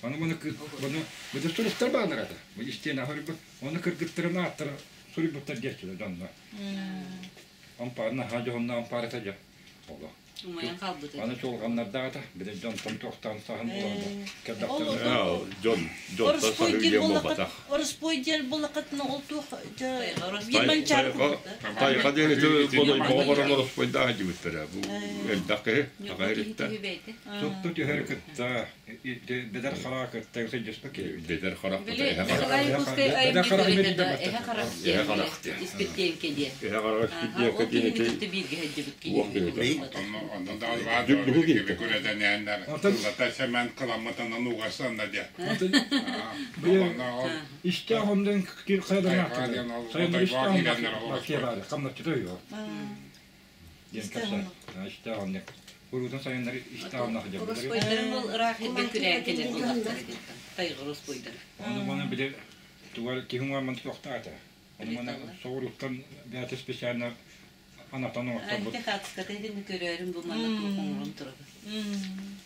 Аны маны маны бу суруктар бааллар этэ. Бу истиэнэ суруйбут. Оны кыргыттарын ааттара суруйбуттар диэччилэр дьонно. Ампаар наһаа дьоһунна ампаар этэ дьэ. Олох. Умайан хаалбыт Аны чуолҕаннардаҕата, били дьонтон туохтаан саһан булан Дьон дьонтон саһыы диэн буолбатах. Ороспуой диэн буоллаххытына ол туох Тайҕа диэн ити бодойбоҕо баран ороспуойдаах дьибиттэрэ. Бу элбэх киһи аҕа ириттэн. Супту түһэр кытта бэдэр хараа кытта сылдьыспыт киһи. Бэдэр харах Били Николай Якутскай айымньы эһэ харах Эһэ харах диэн. Испирдиэҥкэ диэн. Эһэ харах Испирдиэҥкэ диэн ити кытта бииргэ сылдьыбыт киһи. Онно даҕаны Кыллата сэмэн кыламмытынан угасанна диэн. Истээх оннун хайадан Сайын истээх оннун хамначчыта үһү. Диэн кэпсээн. Истээх оннун. Куруутун сайыннары истээх оннун сылдьабыт. Ороспуойдарын ол ыраах иргэ күрээн кэлэр буоллахтар тайҕа ороспуойдара. Ону маны били тугар киһи уҥуор туохтаата. Ону маны соҕурууттан бэйэтэ специально анатан оҥорторбут. Ити хаартыската итини көрөөрүм бу манна туох оҥорон турабын.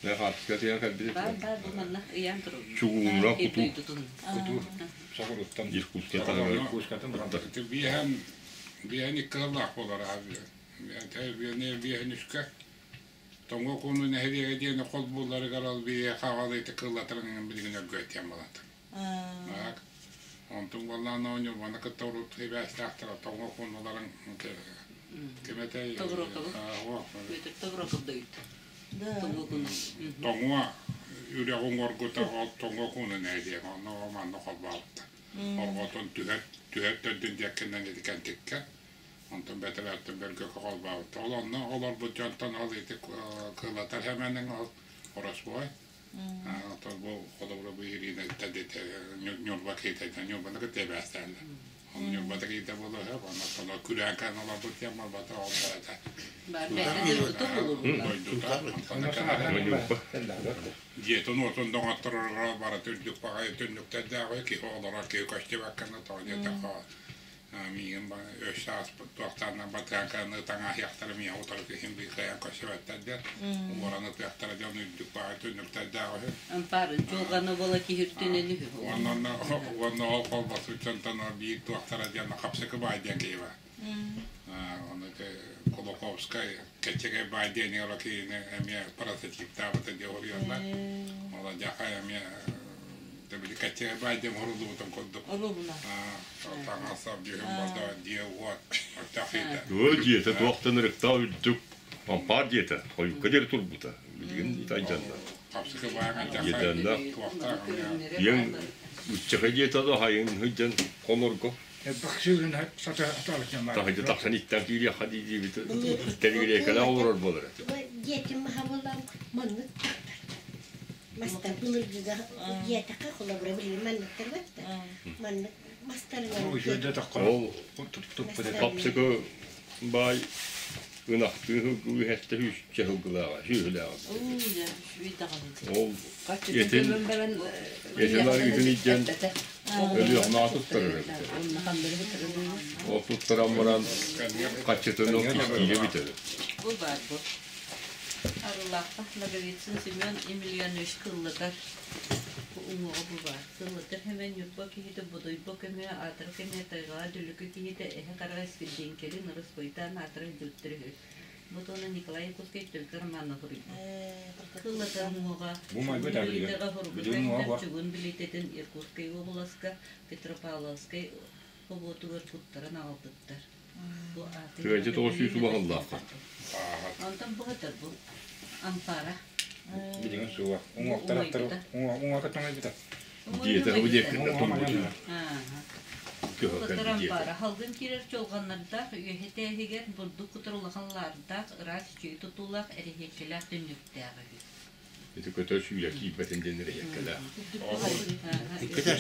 Мен хаартыска тиийэн кэлбит. Баар баар бу манна ыйаан турабын. Чугууна кутуу. Кутуу соҕурууттан. Иркутска таһыгар. Иркутскатын Биэһэн биэһэн икки сыллаах буолар биэһэн үскэ Тоҥо кууну нэһилиэгэ диэн холбуулларыгар ол биһиэхэ аҕалыыта кыллатарын билигин өргөйтиэн балата. Онтун буоллаан оонньуурбаны кытта урут сибээстээхтэр тоҥо куунуларын ким этэй? Тобуроков. Петр Тобуроков дойду. Тоҥо кууну. Тоҥуа үрэҕин уҥуоргута ол тоҥо кууну нэһилиэгэ онно манна холбообуттар. Орҕотун түһэр түһэр төрдүн диэккинэн ити кэнтиккэ Онтон бэтэрээттэн бөргөкө холбообуттар. Ол онно олорбут дьонтон ол ити кылатар хэмэнин ол оросбуой. Оттон бу холобура бу Ирина Ньурба киһитэ Ньурбаны кытта эбээстээннэр. Ол Ньурбата киһитэ буолуо сөп, онно күрээн олорбут диэн буолбата ол барата. Дойдута. Дьиэтин уотун доҥотторорго барыта үрдүк баҕайы түннүктэрдээх киһи олорор киһи көстүбэккэ тоҕо диэтэххэ. Миигин өссө ааспыт туохтааннар батыһан таҥаһыахтара миэхэ утары киһим бии кыайан көрсүбэттэр диэн уоран ытыахтара дьон үрдүк баҕайы түннүктэрдээх үһү. Ампаарын чуолҕана буола киһи үрдүнэн үһү. Уонна уонна ол холбосу дьонтон биир туохтара диэн хапсыкы баай диэн киһи бар. Ону Кулаковскай кэччэгэй баай диэн ыала киһини эмиэ прототиптаабыта диэн уруйаллар. Ол дьахай эмиэ били кэччэгэй баай диэн уруллубутун курдук. Олубуна. Таҥас-сап дьүһүн бордо дьиэ уот оттох иитэ. Өө дьиэтэ туохтан ырыктаах үрдүк ампаар дьиэтэ хойукка диэри турбута. Билигин итайданна. Хапсыкы бааҥа Дьиэтэннэх туохтаах Иэҥ үччэхэ дьиэтэ да хайын сылдьан хонорго Элбэх сүүрүн сата атаабытынан баар. Таһырдьа тахсан иттэн киириэххэ дии диэбит тэлигириэкэлээх олорор буолар этэ. Дьиэтин маһа буолан маннык мастар былыргыга дьиэтэхэ холобура билигин манныктар баттар маннык мастарынан Ол хапсыкы баай ынахтыы үһэттэ сүүсчэ сылгылааҕа сүөһүлээҕэ. Ол этин этин арыытын илдьэн Өлүөхүмэҕэ туттарар эбит. Ол туттаран баран хаччытын ол кистиирэ бүтэр. Бу баар бу. Арылаахха Ноговицын Семен Емельянович кыллатар бу уҥуоҕа бу баар. Кыллатар хэмэн Ньурба киһитэ Бодойбо көмө аатыра кэмэ тайҕаҕа Дүлүкү киһитэ эһэ хараҕа Искирдиҥкэлин Ырыс-Бойдаан аатыра илдьибиттэр үһү. Бу туона Николай Якутскай Төлкө романа суруйбут. Кыллата уҥуоҕа Бу майгы билиитэҕэ хоругута чугун билиитэтин Иркутскай уобаласка Петропавловскай собуотугар куттаран аҕалбыттар. Бу ааты Тыайдьыт оҕо сүүс убаһаллаахха. Онтон быһытар бу ампара. Билигин суох. Уҥуохтар уҥуоҕа тоҥойбута. Диэтэ бу диэккитэ турбут. Кытарампара халгын киирэр чолҕоннордоох үөһэ тээһигэр бурдук кутар улахан лаардаах, ыраас үчүгэй тутуулаах, эрэһиэккэлээх түннүктээх үһү. Ити көтөр сүүлэ киирбэтин диэн эрэһиэккэлээх. Иккитэ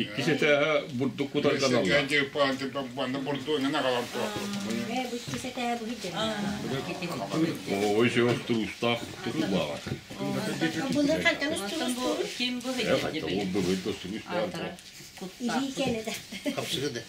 Иккис этээһэ бурдук кутарга аналлаах. Бу иккис этээһэ бу Ой, сөп туруустаах тутуллааҕа. Былыр хантан Онтон бу ким бу Ол быһый устуруустаах. Аатара Илии кэнэ да. Хапсыгы да.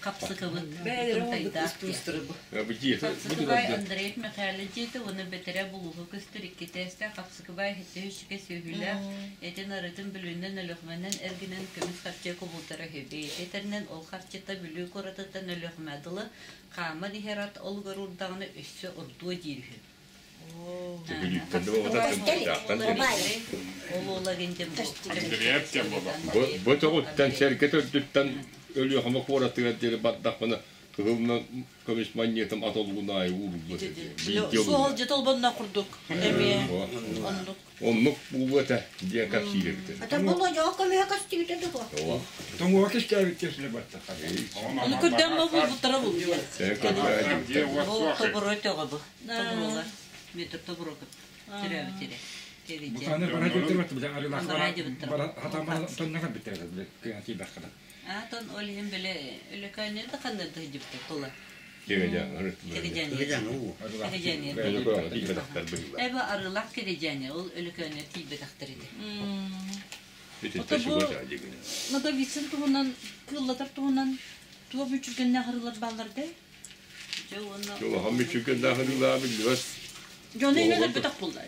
Хапсыкыбыт. Бэйэлэрэ оҥорбут устуустара бу. Хапсыкыбай Андреев Михайлович дьиэтэ уонна бэтэрээ булууһу көстөр икки тээстээх Хапсыкыбай иһиттэ сүөһүлээх, этин арыытын Бүлүүнэн Өлүөхүмэнэн эргинэн көмүс харчы кубулутара үһү. Бэйэтэ этэринэн ол харчыта Бүлүү куоратыттан Өлүөхүмэ дылы хааман иһэр ат олугар уурдаҕына өссө ордуо диир үһү. Бу тоҕуттан сэргэ төрдүттэн Өлүөхүмэ куоратыгар диэри бардахпына кыһылынан көмүс манньыатым ат олугун аайы ууруллуо этэ. Суол дьэ толбонно курдук эмиэ оннук. Оннук буолуо этэ диэн кэпсиир эбит. Ата бұл жоо көмөһө көстүбүтэ дуо? Тоҥуга кистээбит тесиле батта. Ону көрдөөн бу булбуттара булду. Бу тобуро төҕө бу. Тобуролар. Метр тобуро төрөөбүт ире. Бутаны бара дьиттер бит арылах бара хатама тоннага биттер биле кыяти баккада. Атон ол иһин биле өлөкөөннөр да ханна да дьипте тула. Эбэ арылах кирэдьэни ол өлөкөөннөр тиийбэтэхтэр ити. Ото бу Ноговицын туһунан кыыллатар туһунан туох мүччүргэннээх арыылар бааллар да? Дьэ уонна Улахан мүччүргэннээх арыылаа биллибэт. Дьону иһин өлөрбөтөх буолла.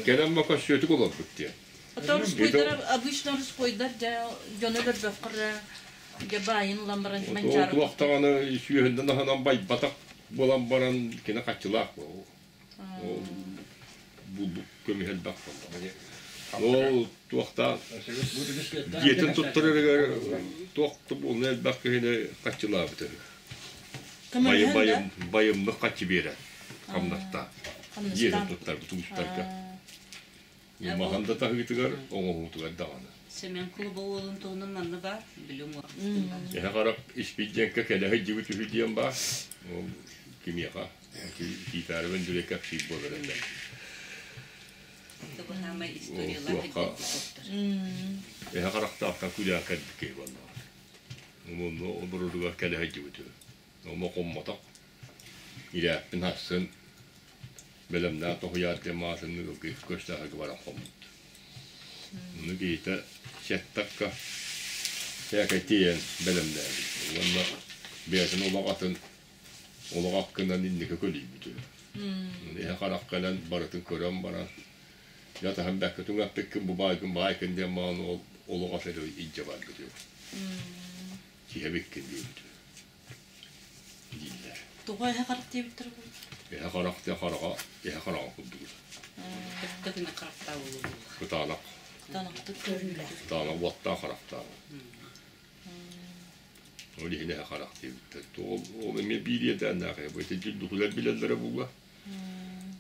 Кэлэн бака сүөтүк олорбут диэн. Ото русскойдар обычно русскойдар дьэ дьону өлөрбөххөр дьэ баайын ылан баран манчаары Туохтаҕаны сүөһүндэн аһынан байбатах буолан баран кини хаччылаах буол. Булбут көмүс элбэх буолла. Ол туохтаах дьиэтин туттарарыгар туох да буолуна элбэх киһини хаччылаабыт үһү. Байым байым байымнык хаччы биэрэр хамнастаах. Дьиэтин туттарбыт уустарга. Маһан да таһыытыгар, оҥоһуутугар даҕаны. Семен Клуба уолун туһунан манна баар, билим Эһэ харах испидьэҥкэ кэлэ сылдьыбыт үһү диэн баар. Ол кимиэхэ Тиитаары Өндүрэй кэпсиир буолар этэ. Туохха эһэ харахтаахтан күлээн кэлбит киһи буоллаҕа. Онно олорордугар кэлэ сылдьыбыт үһү. Омо хоммотох. Ирээппин сарсын бэлэмнээх тоһуйаар диэн маасынны ылгыы көстөөхөкө баран хоммут. Ону киһитэ сеттакка Сээкэй тиийэн бэлэмнээбит уонна бэйэтин олох атын олох аккынан инники көлүйбүтү. Эһэ харах кэлэн барытын көрөн баран ятаһан бэккэ түҥэппиккин бу баайгын баайкын диэн маҕан ол олох ат эрэ илдьэ барбыт үһү. Киһи эбиккин диэбит үһү. Дииллэр. Тоҕо эһэ харах диэбиттэр бу? Эһэ харах диэн хараҕа эһэ хараҕа курдук. Кытына харахтаах буолуо. Кытаанах. Кытаанахтык көрүүлээх. Кытаанах уоттаах харахтаах. Ол иһин эһэ харах диэбиттэр. Ол, ол эмиэ биир иэдээннээх эһэ. Бу ити дьүллүкүлэр билэллэрэ буолла.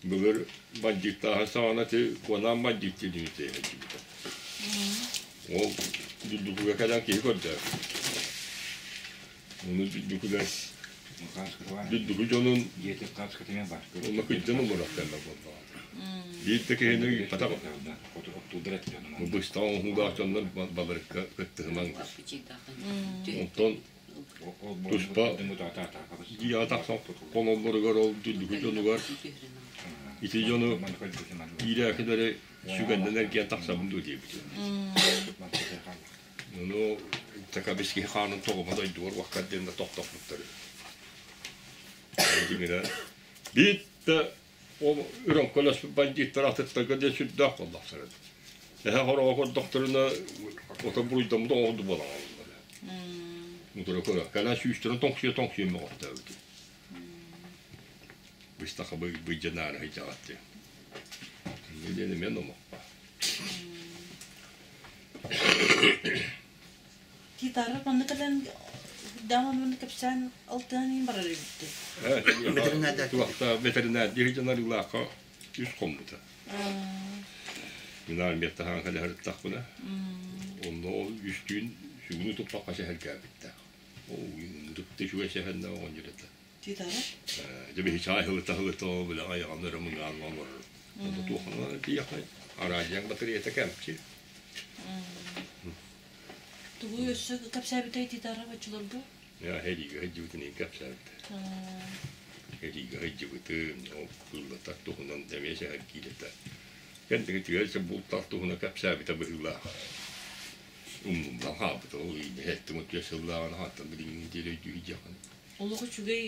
Былыр бандьыыттааһын саҕана ити Куонаан бандьыыт диэн үһү сылдьыбыта. Ол Дүллүкүгэ кэлэн киһи көрдөөбүт. Ону Дүллүкүлэр Дүллүкү дьонун онно кыдьан олорор кэллэ буоллаҕа. Биир да киһини ыыппатах. Быстах оҥоһуулаах дьоннор баларыкка кыттыһымаҥ. Онтон туспа дьиэҕэ тахсан хоноллоругар ол Дүллүкү дьонугар ити дьону киирээкилэри сүгэннэн эргийэн тахсабын дуо диэбитим. Ону такабис киһи хаанын тоҕума дойдугар уоккар диэн да тохтоппуттар. Дьиҥинэ биир да ол өрөҥкөлөспүт бандьыыттар атыттарга диэн сүрдээх буоллахтара. Эһэ хороҕо көрдөхтөрүнэ ото буруйдаммыт оҕо буолан хаалаллар. Утары көрө. Кэлэн сүүстэрин тоҥсуйа-тоҥсуйа мөҕөхтөөбүт. Быстаха быйдьанаары сылдьаҕат диэн. Диэн эмиэ номоххо. Гитара манна кэлэн даама манна кэпсээн алтыһан иһин барар эбиттэр. Ветеринардар. Туохта ветеринардии дьон арыылаахха үс хоммута. Мин армияттаһан кэлэ сырыттахпына, онно ол үстүүн сүгүнү туппакка сэһэргээбиттээх. Оо, ынырыкты үчүгэй сэһэннэ оҕонньор этэ. Гитара? Дьэ биһи чаай һылыта-һылыта ол били айаҕын өрө мыҥаан олорор. Онто туоххана тиийэххэ араадьыйаҥ батареята кэмчи. Тугу өссө кэпсээбитэй Титара оччолорго? Я хэриигэ сылдьыбытын иһин кэпсээбитэ. Хэриигэ сылдьыбытын, ол кыыллатар туһунан эмиэ сэһэргиир этэ. Кэнтигитигэр бултар туһунан кэпсээбитэ быһыылаах. Умнуллан хаалбыта ол иһэттим отуйа сыллааҕын аһаттан билиҥҥи диэри өйдүү сылдьыаххын. Олох үчүгэй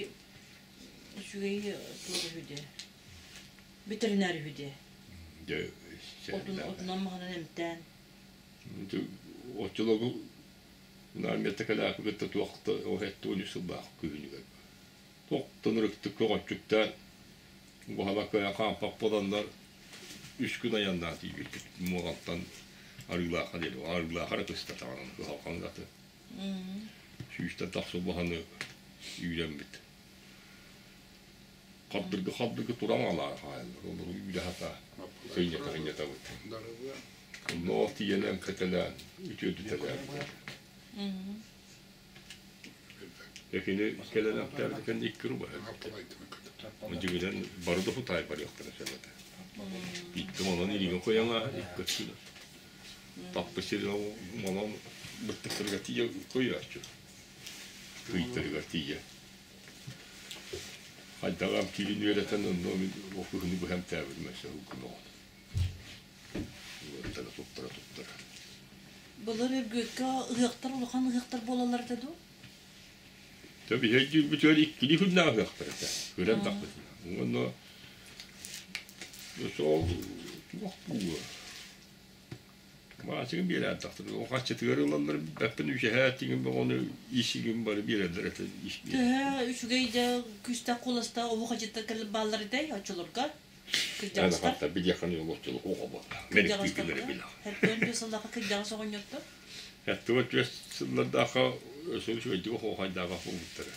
үчүгэй туох үһү дии. Ветеринар үһү дии. Дьэ, Отун отунан маһынан эмтээн. Оччолорго армията кэлээппи кытта туох да оһэттуон сыллаах күһүнүгэр. Тохтон ырыктык көҕөччүктээн уһала кыайан хаампат буоланнар үс күн айаннаан тиийбиппит Муоҕантан Арыылаахха диэри. Арыылааха эрэ кыстатаҕынан кыһалҕаҥ аты. Сүүстэн тахса убаһаны үүрэммит. Хабдыргы-хабдыргы туран алаара хаайаллар. Олору үүрэ сатаа сынньата-сынньатабыт. Онно тиийэн эмтэтэлээн, үтүөрдүтэлээбитэ. Экини кэлэн эмтээбит кэннэ икки руба өлбүтэ. Дьиҥинэн бары да хутаай барыахтара сөп этэ. Икки онон илиигэ куйаҥа икки өттүнэн. Таппыт сирин онон быттыктарыгар тиийэ куйааччы. Кыйтарыгар тиийэ. Хайдах эмтиирин үөрэтэн онно мин ол кыһыны быһа эмтээбитим өссө ылгын оҕото. Туттара туттара туттара. Былыр Өргүөккэ ыһыахтар улахан ыһыахтар буолаллар этэ дуу? Тэ биһиги иккилии күннээх ыһыахтар этэ. Күрэн тахпытына. Уонна сол туох буолуо? Маачыгын биэрэн тахтыр. Ол хаччытыгар ылаллар бэппин үчэһээ тиҥин бөҕөнү исигин бары биэрэллэр этэ. Төһө үчүгэй да күүстээх куоластаах оһох хачыттар кэлэн бааллар этэй оччолорго? Кырдьаҕастар? Хатта билиэххин олохчулук оҕо буолла. Кырдьаҕастарга? Хэттээн түөс сыллаахха кырдьаҕас оҕонньоттор? Хэттээн түөс сыллардаахха өссө үчүгэйдик оһуохайдаабах буолбуттара.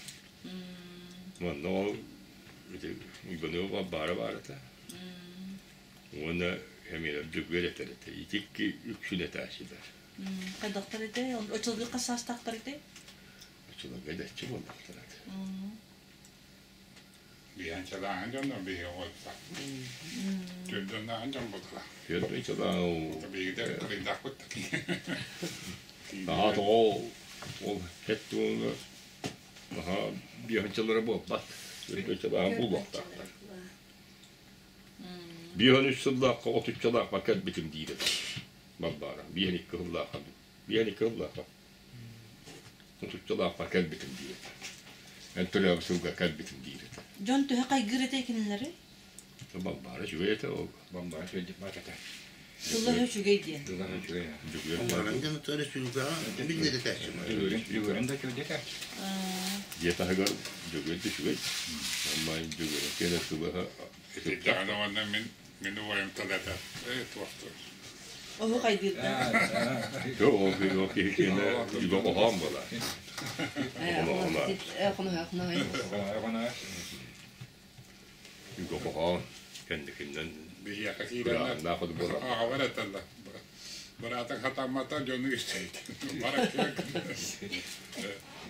Манна ол ити Уйбаныба баара баар этэ. Уонна эмиэ Дьөгүөр этэр этэ. Ити икки үксүн этээчилэр. Хайдахтар этэй? Оччолорго хас саастаахтар этэй? Оччолорго эдэччи буоллахтара этэ. Биһиэнчэлээһин дьоннор биһиги оҕолорбут. Төрдөннөөһүн дьон буолла. Төрдөнчөлөөх. Биһиги да кырыйдаахпыт. Наһаа тоҕо ол хэт туоҥҥа наһаа биэһинчэлэрэ буолбат. Төрдөнчөлөөх буолуохтаахтар. Биэһин үс сыллаахха Отуччалаахпар кэлбитим диир этэ. Эн төрөөбүт сылга кэлбитим диир этэ. Дьон төһө хайгыыр этэй кинилэри? Балбаара үчүгэй этэ ол. Балбаара үчүгэй баар этэ. Тыла үчүгэй диэн. Тыла үчүгэй. Балбааран дьон республикаҕа биллэр этээччи. Дьөгүөрүн да үчүгэй этээччи. Дьиэ таһыгар Дьөгүөр да үчүгэй. Онлайн Дьөгүөрүн кэлэр тылыһа Итинтэҕинэ уонна мин мин убайым тыл этэр. Ээ туохтур. Оһу хайдыырда. Жоқ, ол ол киһи киэнэ үгэ хоһоон буолар. Үгэ хоһоон кэнникиннэн Биһиэхэ киирэннэр аҕабар этэллэр. Быраатыҥ хатаммата дьону истэйт. Бараккыа.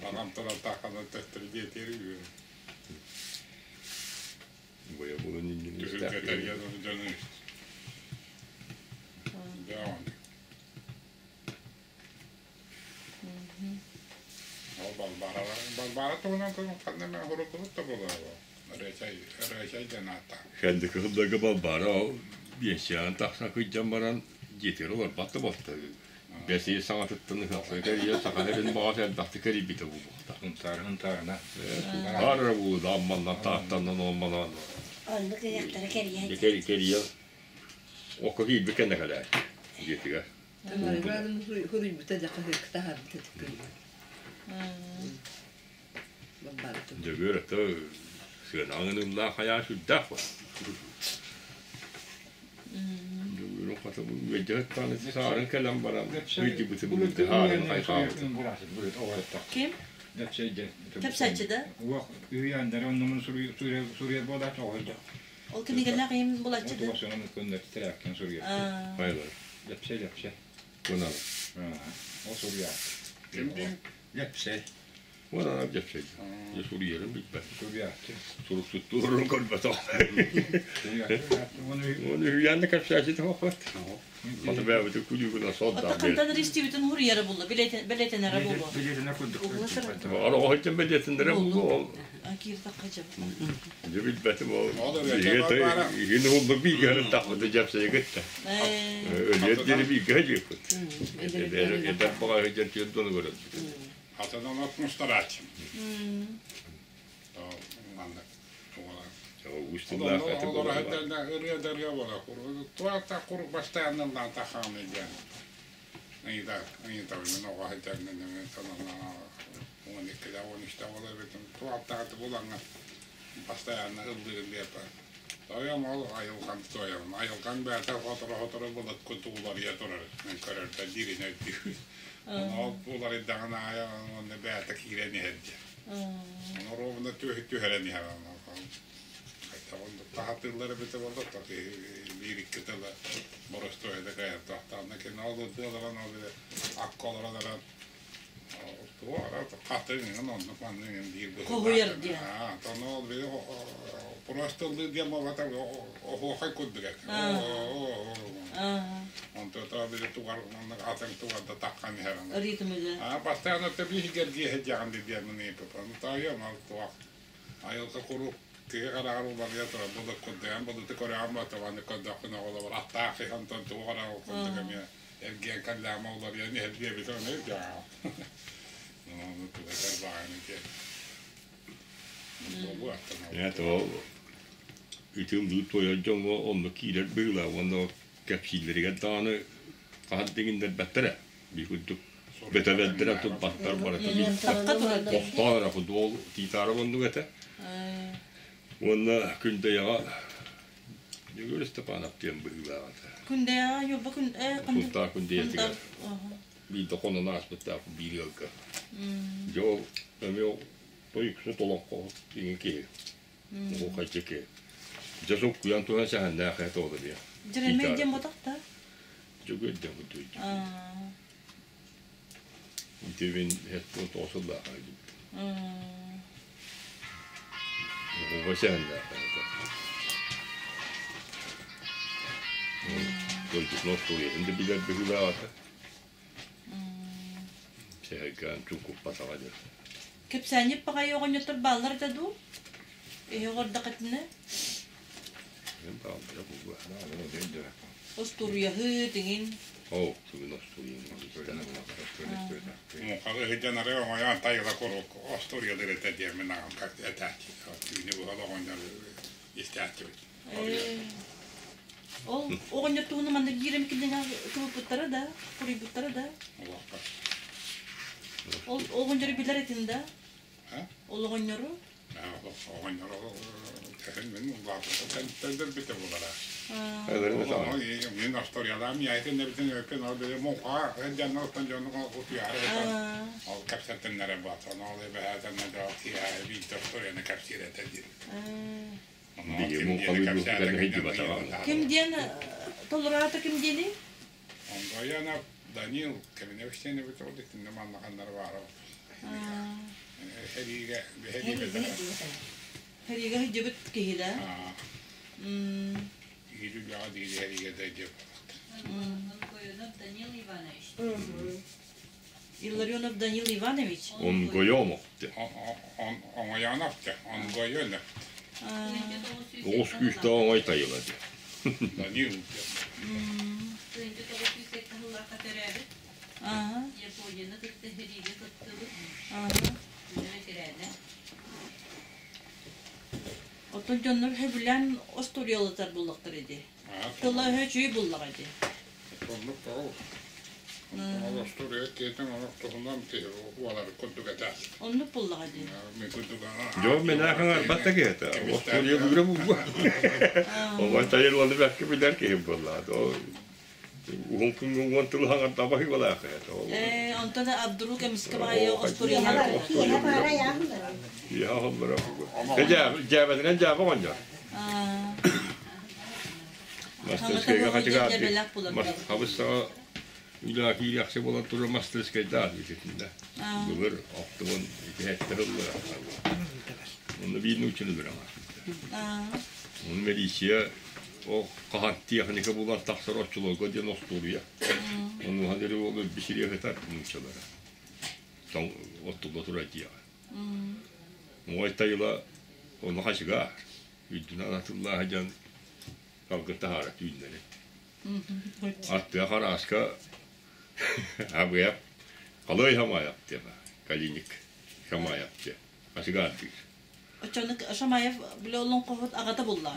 Аҕам туран тааххана төттөрү диэтиэр үһү. Балбаара туһунан ханна эмэ уһуруллубут да буолуо Ырыачай диэн ааттаах. Кэнники сылларга Балбаара ол биэнсийэҕин тахсан кыдьан баран дьиэтигэр олорбат да буолта. Бэс саҥатыттан ыһыахтыы кэрийэн саха сирин баҕас элбэхтик кэрийбитэ буолуохтаах. Ынтаарына. Баар эрэ буолуо Амманнан, Тааттанан, Омманан. Оннук ыһыахтары кэрийэн. Кэрийэн окко киирбит кэннэ кэлээччи дьиэтигэр. Хуруйбута дьэ хаһыакка таһаарбыта түккүн. Дьөгүөр ото сыанаҕын ыллаах хайаа сүрдээх бар. Дьөгүөрүн хата бу үөдьэһиттааны саарын кэлэн баран ыйдыбытын билди хаарын хайхаабытын. Ким? Кэпсээччи да? Үһүйээннэри оннумун суруйар буолааччы оҕойдо. Ол кинигэлээх им булаччы да? Туосунан көннөр тирээккин суруйар. Хайалар? Лэпсэй, лэпсэй. Кунал. Ол суруйар. Ким диэн? Лэпсэй. Уонна дьэпсэй. Дьэ суруйарын билбэт. Суруйааччы. Сурук көрбөтөх. Оны үһүйээн да кэпсээччи тоһохпот. Мата бэйэбитин күлүүгүнэ Оттон хантан ристибитин хуруйара булла, билетенere булу. Билетенер курдук. Ара билетенere булу. Кииртахха жабыт. Дьэ билбэтим ол. Иһин уллу биигэрин тахпыты дьэпсэйэ кытта. Өлүөр диэри бииргэ диэппит. Эдэр баҕайы дьэн түөрт дону көрөбүт. Хатанан от мустарааччым. Маннык Уус тыллаах этэ буолла. Ырыа дарыа буола. Туата курук бастааннан тахааны диэн. Ыйда ыйытабын оҕо сылдьарынан 12-де 13-те буолар эбитим. Туаттааты булаҥҥа постоянно ыллыырын диэппэ. Тойом ол айылҕан тойом. Айылҕаҥ бэйэтэ сотору-сотору былыт курдук уларыйа турар. Мин көрөрбөр диирин өйдүүбүн. Ол уларыйдаҕын аайы уонна бэйэтэ киирэн иһэр диэн. Ону ровно түһэрэн иһэр. Таһатыыллар эбитэ буолла, биир-икки тыла боростуой да кайар туохтаанна кини ол ырдыаларан ол акка олорон эрэн хатын оннук маннык диир Хоһуйар диэн. Тону ол били просто ыллыы диэн буолбата оһуохай курдук этэ. Онто били тугар маннык атын тугар да таххан иһэр. Ритмигэ. А постоянно тэбиһигэр диэһэ дьаҕан диэн тойом ол туох айылҕа куруук киһи хараҕар уларыйа турар былыт курдук былыты көрөҕүн батабаны көрдөххүнэ оҕолор аттаах иһэн онтон туох эрэ ол курдук эмиэ эргиэн кэллэҕимэ уларыйан иһэр диэбитэ ону дьаа ону туга баҕайыны диэн буолуо Это ол үтүм тойон дьоҥҥо онно киирэр быһыылаах уонна кэпсииллэригэр даҕаны хаһан дигиннэрбэттэрэ биир курдук бөтөбөттөрө турбаттар барыта тохтоон эрэ футбол тиитаара оннук этэ уонна Күндэйэҕэ Егор Степанов диэн быһыылаах этэ Күндэйэҕэ Ньурба күн Сунтаар Күндэйэтигэр биирдэ хонон ааспыттаах биир ыалга дьэ ол эмиэ тойуксут олоҥхоһут иҥин киһи оһуохайчы киһи дьэ суккуйан туһан сэһэннээх этэ ол эмиэ Дьэрэмэй диэн ботох да Дьөгүөр диэн курдук Итибин хеттон тоосуллаах дибит. Оҕо сэһэннээх этэ. Дойдутун остуоруйатын да билэр быһыылаах этэ. Сэһэргээн чуҥкуппатаҕа диэн. Кэпсээнньит баҕайы оҕонньоттор бааллар этэ дуу? Эһи оҕордох этинэ? Бааллара буолуо. Остуоруйаһы тиҥин. Оо, сүгүн остуоруйаны Муҥхаҕа сылдьан арай оҥойоон тайыла куруук остуоруйалар этэ диэммин аҕам этээччи. Түүнү быһа оҕонньор истээччибит. Ол оҕонньор туһунан маннык биир эмэ кинигэ кыбыппыттара да, суруйбуттара да? Ол оҕонньору билэр этин да? Ол оҕонньору? Оҕонньору мин улааппытым булара. Мин остуоруйалаам яйтын эбитин өккөн ол били муҥхаҕа сылдьаннар оттон дьону утуйаары сытан ол кэпсэтиннэрэ буолсан ол эбэһээтэннэ дьол киэһэ биирдэ остуоруйаны кэпсиир этэ диир. Ким диэн толораата ким диэний? Ондоянов Данил Кеменович диэн эбит ол итиннэ маннаханнар баара. Хэриигэ Хэриигэ сылдьыбыт киһи да? Иирүүлэҕэ диэри хэриигэ да диэп Онгоёнов Данил Иванович. Илларионов Данил Иванович? Онгоёнов Оҥоёнов Онгоёнов. Оҕус күүстээх оҥой тайыла диэн. Данил 1907 сыллаахха төрөөбүт. Японияны кытта сэриигэ кыттыбыт. Үлэ бэтэрээнэ. Оттон дьоннор сөбүлээн остуоруйалатар буоллахтар ити. Тыла-өһө үчүгэй буллаҕа ити. Оннук ол. Ол остуоруйа киэтин олох туһунан киһи буолар курдук этэ. Оннук буллаҕа дии. Мин курдук Дьон менахан арбат да киһитэ. Остуоруйа бүүрэ булгу. Оҕо тайылланы бэркэ билэр киһи буоллаҕа. Уһун күҥҥэ уон тылы хаҥардаба балаах это. Ээ, онтон Абдурук эмискэ баайы остуоруйалар. Киэһэ холлоро. Дьээбэтинэн дьээбэ оҕонньор. Мастерскайга хачыгаат хабыс саҕа үлэ киириэхчэ буолан турар мастерскайдаах бүтүтүндэ. Былыр оптугун итиһэттэр ыллара. Онно биир нууччаны билэн Оны милиция ол хаһан техника булан тахсар оччолорго диэн остуоруйа. Онуоха диэри ол өлбүт сытар нууччалара. Оттулла турар диэҕэ. Оҥой тайыла ону хачыгаар. Үрдүнэн атыллааһы дьон салгын таһаара түүннэри. Аттыа харааска абыйап халыай хамаайап диэбэ калиник хамаайап диэ хачыгаар диир. Оччону Шамаев били олоҥхоһут аҕата булла.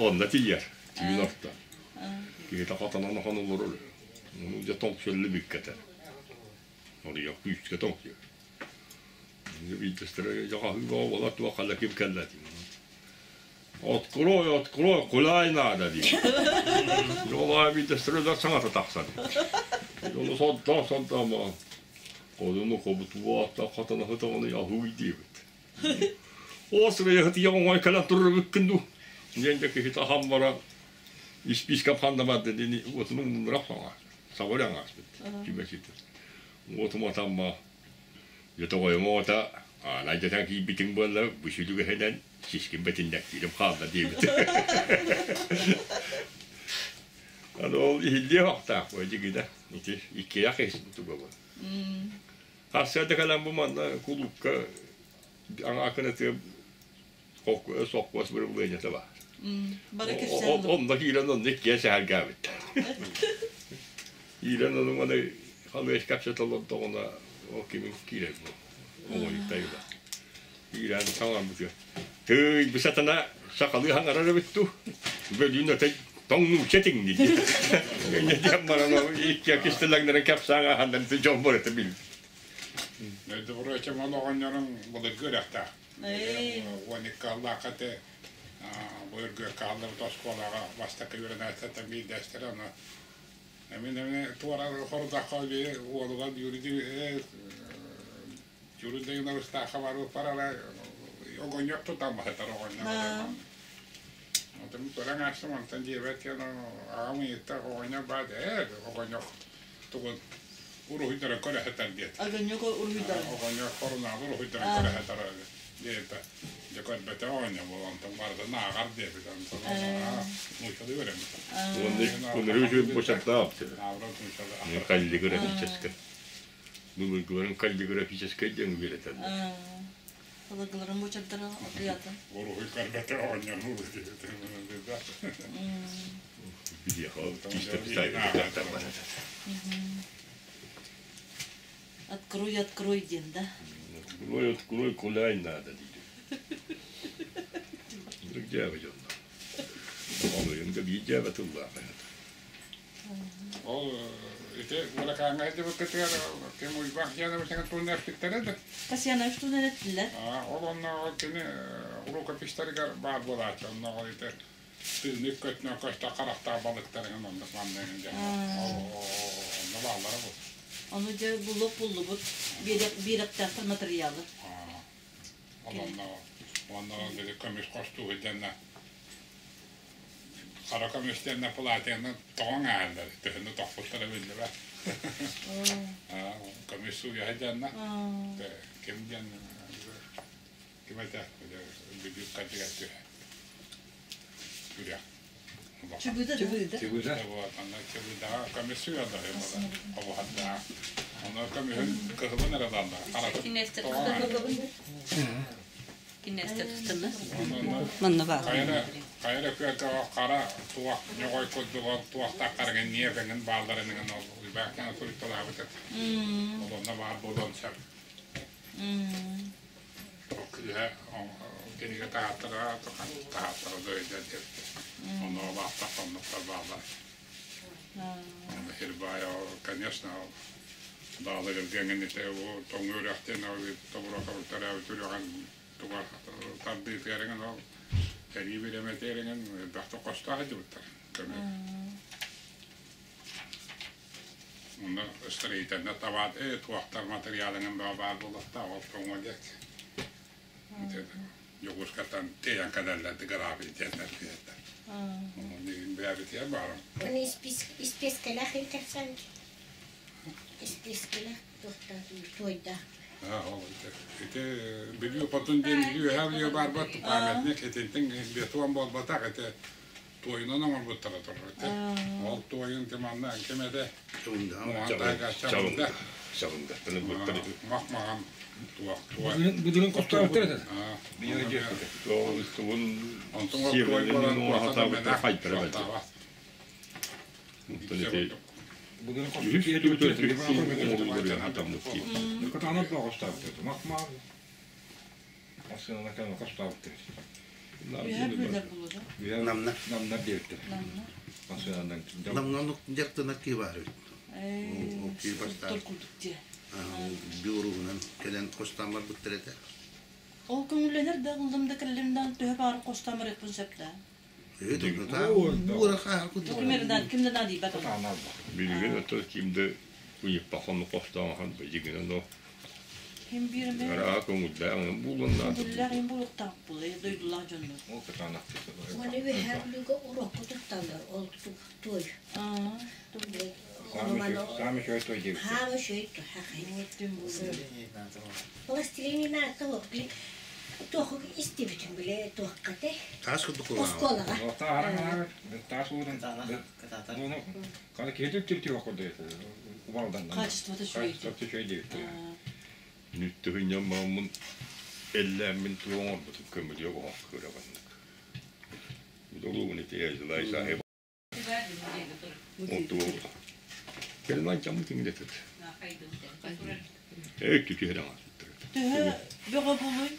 Онно тиийэр түүн орто. Киһитэ хотонон охон олорор. Ону дьэ тоҥсөллө бүккэтэр. Оруйа күүскэ тоҥсуйар. Биирдэстэрэ дьаҕаһыы буола туох ханна ким кэллэ Открой, открой, куляй надо диир. Жолаа биирдэстэрэ да саҥата тахсан. Ону соддоо соддоо Одуну хобутуота хотон хотону яһуй диэбит. Осры яһыт оҥой кэлэн турар дуу. Диэн дьэ киһи тахан баран испиискэ ханна барда дини уотун умнурах саҥа. Сабыран ааспыт. Түбэситэ. Уотум атамма Дьэ тоҕойума оҕото аана дьэтэн киирбитиҥ буолла бу сүлүгэһинэн сискин бэтиннэктиирим хаалла диэбит. Аны ол иһиллиэ охтаах бу дьигинэ ити иккиэйэх иһин туга бу. Харсыарда кэлэн бу манна кулуупка аҥаа кынатыам сопхуос бырабылыанньата баар. Бары кэпсээн Онно киирэн онно иккиэн сэһэргээбиттэр. Киирэн ону маны халыаш кэпсэтэ олордоҕуна ол кимин киирэр бу оҥойуктайыла. Киирэн саҥарбытыгар тыый бу сатана сахалыы хаҥарар эбит дуу бөлүүн өтөй тоҥ нуучча этиҥ дии. Инньэ диэн баран ол икки кистэлэҥнэрин кэпсээн ааһаннар дьон барыта билбит. Доброй мал оҕонньоруҥ былыргы үрэхтээх. 12 аллаахха этэ былыргы хааллыбыт оскуолаҕа бастакы үөрэнээччиттэн биирдэстэрэ ону эмин эмиэ туора хордахха уолугар Юрий Юрий Дайыновичтаахха барбыппар ара оҕонньор тутан баһытар оҕонньор Онтон көрөн аастым онтон дьиэбэр тиийэн аҕам ыйытта оҕонньор баар ээ оҕонньор тугун уруһуйдарын көрө сытар диэт. Огонек уруһуйдарын. Оҕонньор хорунаабы уруһуйдарын көрө сытар диэбитэ. Дьэ көрбөтө оҕонньор буол онтон барытын ааҕар диэбит. Онтон нууччалыы үөрэммит. Оннук үчүгэй бочардаах Каллиграфическай. Былыргыларын каллиграфическай диэн үөрэтэллэр. Былыргыларын буочардара отуйатын. Уруһуй көрбөтө оҕонньор Открой, открой диэн да. Открой, открой, куляй надо диир. Дьээбэ дьонно. Олуйунга биир дьээбэ тыллаах Ол ити Муракааҥҥа сылдьыбыккытыгар ким Уйбах Яновичтан тугун эппиттэрэ да? Касьянович тугун эттилэр? Ол онно кини рукописьтарыгар баар буолааччы. Онно ол ити тыынык көтнө көстө харахтаах балыктарыгын оннук манныгын дьэ. Онно бааллара бу. Ону дьэ булуох буллубут биэрэктээхтэр материалы. Ол онно онно били көмүс хостуу сылдьанна Хара көмүстэринэ платьянан тоҕоҥ ааһаллар, төһөнү тохпуттара биллибэт. Көмүс сууйа сылдьанна, ким диэн ким этэ бүлүү кадыгар түһэ. Үрэх. Чыбыыда Чыбыыда. Чыбыыда. Вот, онно чыбыыдаҕа көмүс сууйаллар обуһардаах. Ону көмүһүн кыһылын эрэ ылаллар. Харатын тоҕоҥ Кинээстэр тустана. Манна баар. Хайа күөлгэ хара туох ньоҕой курдук ол туохтаахтарыгын ньиэбэҥин баалларыныгын ол Уйбаактан суруйталаабыт этэ. Ол онно баар буолуон сөп. Ол кыыһа кинигэ таһааттара таһааттара дойда диэбит. Онно олаахтах оннуктар бааллар. Онно Хирбаай, конечно, даалыгыргыҥын ити тоҥ үрэхтэн тобура үрэҕин туга тардыытыгар ол сэрии бириэмэтигэр элбэхтик хостоох сылдьыбыттар көмө. Онно строительнай табаат туохтар материалыҥын баар буолуохтаах ол тоҥуо диэк. Дьокуускайтан тиэйэн кэлэллэр график диэннэр киһиттэр. Онно бэйэбитигэр баарым. Аны испиэскэлээх кэпсээн испиэскэлээх туохтаах туойдаах. Ити Бүлүү хотун диэн үөһээ Бүлүү барбат памятник итинтэн бетон буолбатах ити туойунан оҥорбуттара турар ити. Ол туойун тиманна ким этэ? Чабында. Чабында. Мах-маҕан туох туой. Будурун хостообуттар этэ. Тугун Онтон ол туой буолан туохата мэнэ хайдара Будурун хостообуттар. Намна. Намна диэбиттэр. Намна оннук дьарыктанар киһи баар эбит. Ол киһи бастаан биоругунан кэлэн хостаан барбыттар этэ. Ол көҥүллэнэр да ыллым да кэллим да төһө баар хостаан барыахпын сөп да. Ким да наадыйбат. Билигин ото ким да уйуппахон хостоохон быйыгынан о Ким биир эмэ Араа көҥүллээх булан наада. Көҥүллээх им булуктаах булай дойдулаах дьоннор. Оны үөһээ Бүлүүгэ урокку тутталлар ол туой. Саамы шөй той диэбит. Хаамы шөй той. Пластилин наата туох истибитин биле туохка те. Таас курдук Оскуолаҕа. Таас ууран. Кана киһи түптүр курдук убалдан. Качествота үчүгэй. Качествота үчүгэй диэбит. Нүттүһүнньэн мааммын эллээммин туох оҥорбутум көмүлүөк оһох кыра баннык. Удолугун ити эзилай сахи Оту Кэлман чамы тиңдетет. Эй түтүһэрэ аңасыттар. Төһө бөҕө буолуй?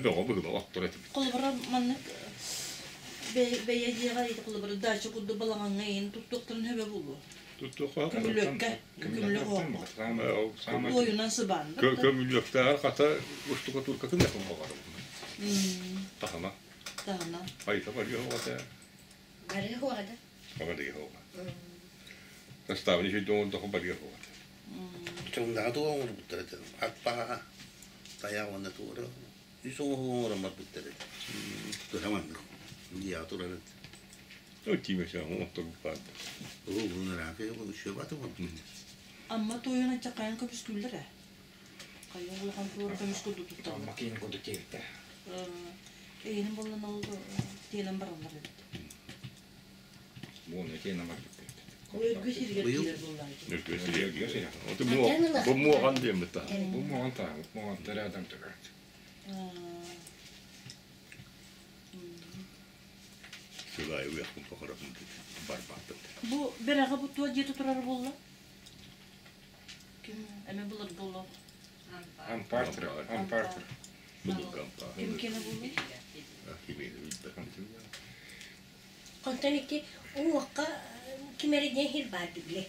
Бөҕө быһыла оттор этибит. Холобура маннык бэйэ дьиэҕэ холобура дача курдук балаҕаҥҥа иһин туттуохтарын хөбө буолуо. Туттуохха Көмүлүөккэ көмүлүөк оһоххо. Туойунан сыбааннар. Көмүлүөктээҕэр хата штукатуркатын да баҕарабын. Таһына. Таһына. Айта барыа оҕата. Барыа оҕата. Барыа оҕата. Составын үчүйдүн оҥордоххо барыа оҕата. Чоҥдаҕа тугу оҥорбуттар этэ? Ат баҕаҕа тайах уонна туора үс оҥоһугу оҥорон барбыттар этэ. Туһа маннык дьиэҕэ турар этэ. Тиимэсэ оҥотторбут Оо, ыраахы үчүгэй Амма туойун аччакайан көмүскүүллэр ээ. Хайа улахан туора көмүс курдук тутталлар. Амма киин курдук диэбиттэр. Эйинин боллан ол тиэнэн бараллар эбит. Буону тиэнэн барбыт. Өргө сиригэр киирэр буоллаҕа. Өргө сиригэр. Бу муоҕан диэммит та. Бу муоҕан та, муоҕан төрөөдөн төрөөт. Үөхпүн баҕарабын барбаппын. Бу бэрэҕэ бу туох дьиэтэ турар буолла? Ким эмэ былыргы олох. Ампартыр, ампартыр. Былыргы ампаар. Ким киэнэ буолла? Кимиэхэ билбэппин. Онтон ити уҥуохха ким эрэ диэн сир баар били.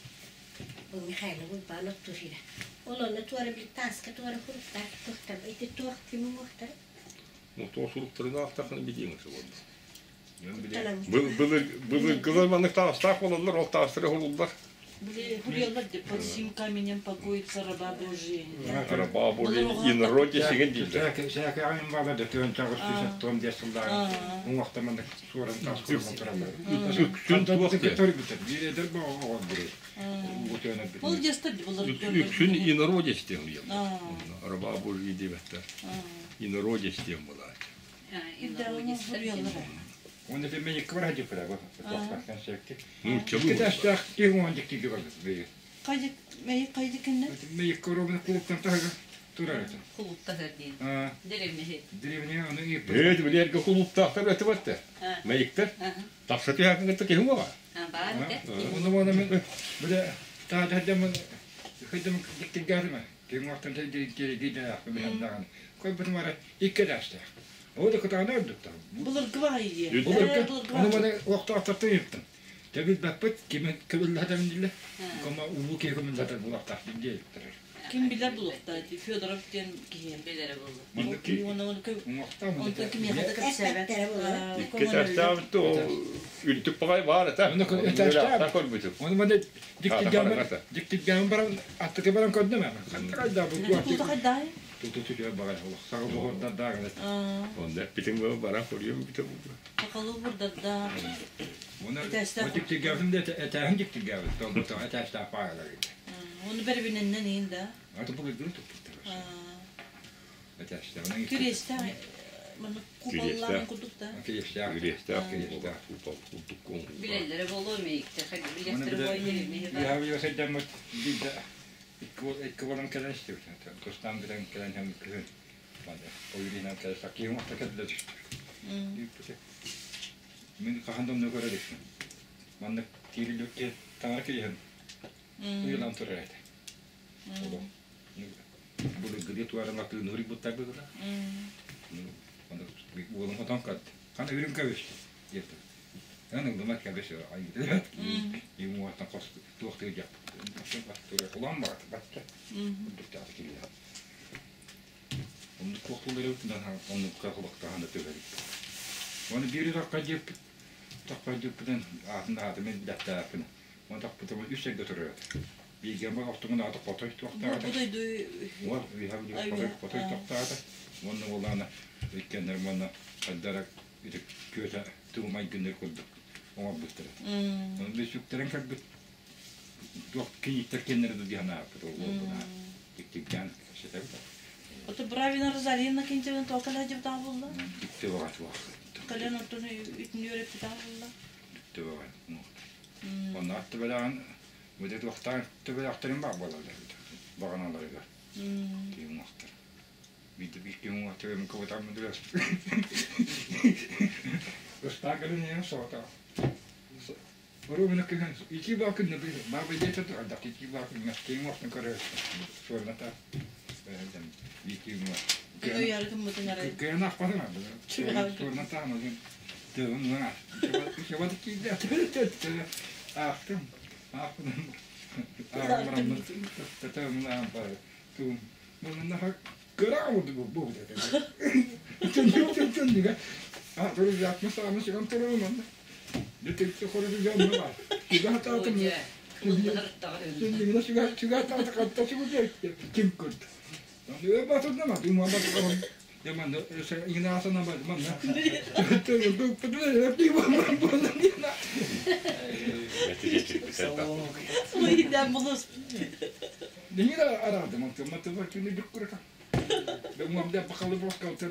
Бу Михайлов Уйбаан оттуур сирэ. Ол онно туора били тааска туора хуруктаах туохтар ити туох ким уҥуохтара? Ну, туох суруктарын аахтаххына билиэҥ этэ буолла. Былыргылар маннык таастаах буолаллар, ол таастары хулуллар. Били хуруйаллар под сим каменем покоится раба Божия. Раба Божия и народе сигин дииллэр. Сээкэҕин баала да түөн чаҕыс түс диэс сыллааҕы уҥуохта маннык суоран таас курдук тураллар. Үксүн туох диэн? Биир эдэр оҕо били. Ол дьастар былыр Үксүн инородец диэн уйаллар. Раба Божия диэбэттэр. Инородец диэн буолааччы. Оны мен екі бар хадып бара тоқтақтан сөкті. Нууччалыы Китәстәх кең он дикти бар бе. Қайда мэй қайда кенне? Мен екі робын клубтан тагы турар eten. Кулупта хөрдин. А, Деревне. деревня аны иппе. Эт билерге кулуптаахтар өтүбэтте. Мэйиктер. Тахса түһээкин кытта киһи уҥуоҕа. Бар де. Оны оны мен биле та дәдәм хыдым диктигәрме. Кең вакытта дикти дидә мен даган. Кой бу мара ике дәстә. О да кытаны öldük та. Былыргы бай. Оны мана вакытта атты йыптым. Тәбил бәппет кимен кебелләдәм диле. Кома улу кегемләдә бу вакытта диле. Ким билер булукта Федоров диэн киһи. Билере болду. Онтон ким яхата кэпсээбэт. Эппэттэрэ буолар. Икки тастаабыт үлтүк пагай баар этэ. Оны этәстәп. Көрбүтүм. Оны мана диктигәм диктигәм баран аттык баран көрдүм ама. Кайда бу Тулта кайдай? Туту түгә багай олох. Сагы бу да гына. Онда питиң бу баран көрүм бите бу. Сакалы бурдада. Оны Этәстәп. диктигәм дә этәһен диктигәм. Тон бу этәстәп багайлар. Оны бер-биринен иин да. Аты бу гүл тутту. Этәстәп. Күрестә маны купалларын кудук да. Килештә. Күрестә Килештә. купал кудук кон. Билелere болу мейикте. Оны Билестер биле бой деревне. Я я сәдәм дидә. Икки болан кэлэн истибит. Тустан билэн кэлэн һәм күн. Бада. Ойринан кэлэн сакиым вакыта кэллэ түстү. Мин кахандам нө көрө диксин. Маннык тиирилүкке таҥара кириһэн уйулан турар этэ. Оло. Бу гыды туаран латы нури буттар быгыла. Анда уолун хотон кат. Кана үрүн кабеш. Дете. Аны думат кабеш ай. И муатан кос туохты жап. Улан бар батта. Дүктә килә. Онду кохтулары өтүнөн онну кахылыктаһаны төбәлик. Оны бири такка жеп такка жеппеден атын аты мен дәттәпин. Оны такпытым үсәгә турыр. Бигәм охтугун аты котой туктаата. Бу дойду Уар ви хав ди котой котой туктаата. Оны улана иккеннер мана каддара итек көтә туумай гүннер курдук. Оңа буттыр. Оны бесүктерен кәббит. Тук кийиттер кеннер дигән апы ол буна. Тик-тиккән шетәбит. Ото Бравина Розалина кинтебен токала жеп таа булла. Дикте вакыт вакыт. Кален отону үтүн өрөп таа булла. Дикте вакыт. Оны атты белән Бүдет вакыттан төбеләктерин бар балалар. Баганаларга. Кийим вакыттар. Биде бир кийим вакыттар мен көбөт амы дөрөс. Ыстагырын ең сота. Ору мене кеген ики бакын не бил. Баба дете то анда ики бакын не кийим вакытын көрөс. Сорната. Бәдәм ики вакыт. Ой ярдым мытын арай. Кеген акпадым. Сорната аны. Төгөн гына. Шабат кийде. Ахтым. Ахтым. Ахтым. Татам бар. Тум. Мына кыра бу бу. Төн төн диге. А, туру жатмас аны чыган туру Дете хору жам бар. Сүгә татым. Сен сүгә сүгә таты катта сүгә ким көрдү. Аны батырды ма, дум батырды. Яман инасына бар, мана. Тө бу бу бу бу Ой, да булус. Нигә арады, ман тема тема түне бик күрә. Уҥуорда бакалы боскалта.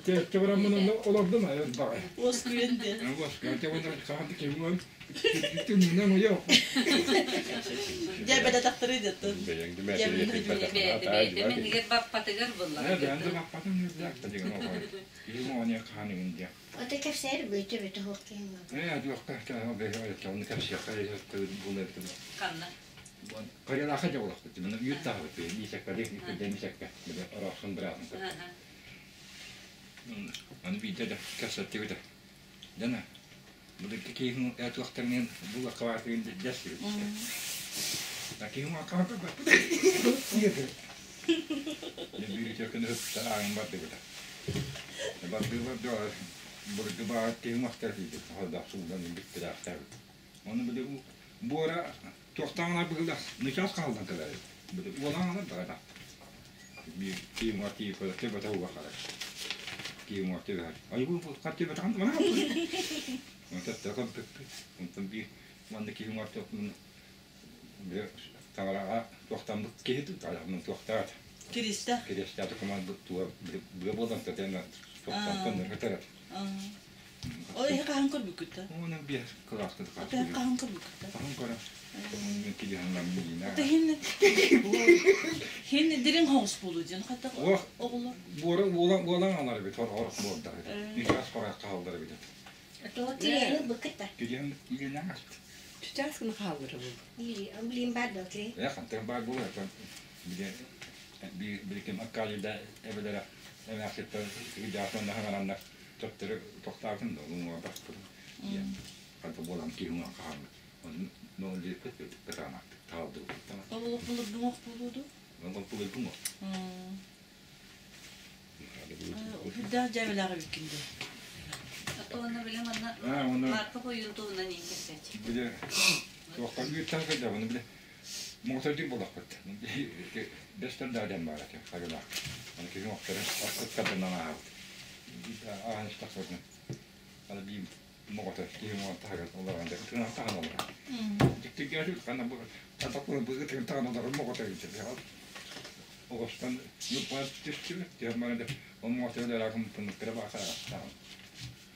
Те бараммын олордум айар баҕай. Уоскуйан диэн. Уоскуйан те уонна хаһан ким Түннүнэн уйа. Дьэ бэлэтахтары деттен. Бэйэтэ минигэр баппатыгар буллар. Бэйэм да баппатым үрдээх да деген оҕой. Киһи моонья хаанын диэн. Ото кэпсээр бөтө бөтө хоқ киһи. Ээ дуохта бэйэ оны кэпсиэххэ булар. Ханна? Карелаха дьолохпут. Мин үйүт таһыбыт. Мисекка дек мисекка. Орохон быраатын. Аны биирдэ да кэпсэттибит. Дана Былыргы киһиҥ туохтарынан бу аккабаатыгын дэс Да киһиҥ аккабата Биир күн ыттар ааҥын бардыбыта. Бардыбар бурду баар киһиҥ охтар тиийбит. Холдоох суулдан бүттүрээхтээбит. Оны били буора туохтааҕына быгылах нычаас хаалдан кэлэр. Били уолаҥана баҕана. Биир киһиҥ тиийip төбөтө уга харар. Киһиҥ төбөһөр. Ай бу хаттыбатаҕын мана Онтон көмпүппүт. Онтон биир манна киһи уҥар таҥараҕа туохтаммыт киһи таҥараҕа туохтаат. Киристэ. Киристэ тукуман туа быа буолан татена туохтан көннөр Ой, хаһан көрбүккүт Оны биэс кылааска Ата хаһан көрбүккүт Хаһан көрө. Мен килиһаннам миина. Ата хин хин дирин хоңус болу диэн хата оҕолор. Буора буолан буолан алар бит хор хор буолдар. Никас хорак хаалдар бит. Ото кириэни быкыта. Килиһан илинэн аст. Чучас гына хааллара бу. Или блин бар да кири. Я хантан бар буолар биле би биликим аккалида эбелere эмээхситтэр жаасан хаҥараннар төптөрү тохтаатын да уҥуга баспытым. Ханта буолан киһи уҥа хаалбыт. Оны лиэппит кытаанахтык таалдыбыт. Олох булурдуҥ ох буолуду. Онон пулуйдуҥ Үрдээх дьэбэлэҕэ бүккүндэ. Ата онно биле манна Марка бойун туһунан иин кэпсээччи. Биле туохтан үүттэн кэлдэ биле мотордик болақпыт. Бестер даден бар эте хагылак. Аны киһи охторы аккыт кадынан аабыт. Аан истақсырны. Аны би могото киһи могото хагыл олар анда тына таган олар. Диктигер кана бу татакны бу тын таган олар могото гите. Огостан юпа түстү терманды он могото ларакым тыныктыра бака.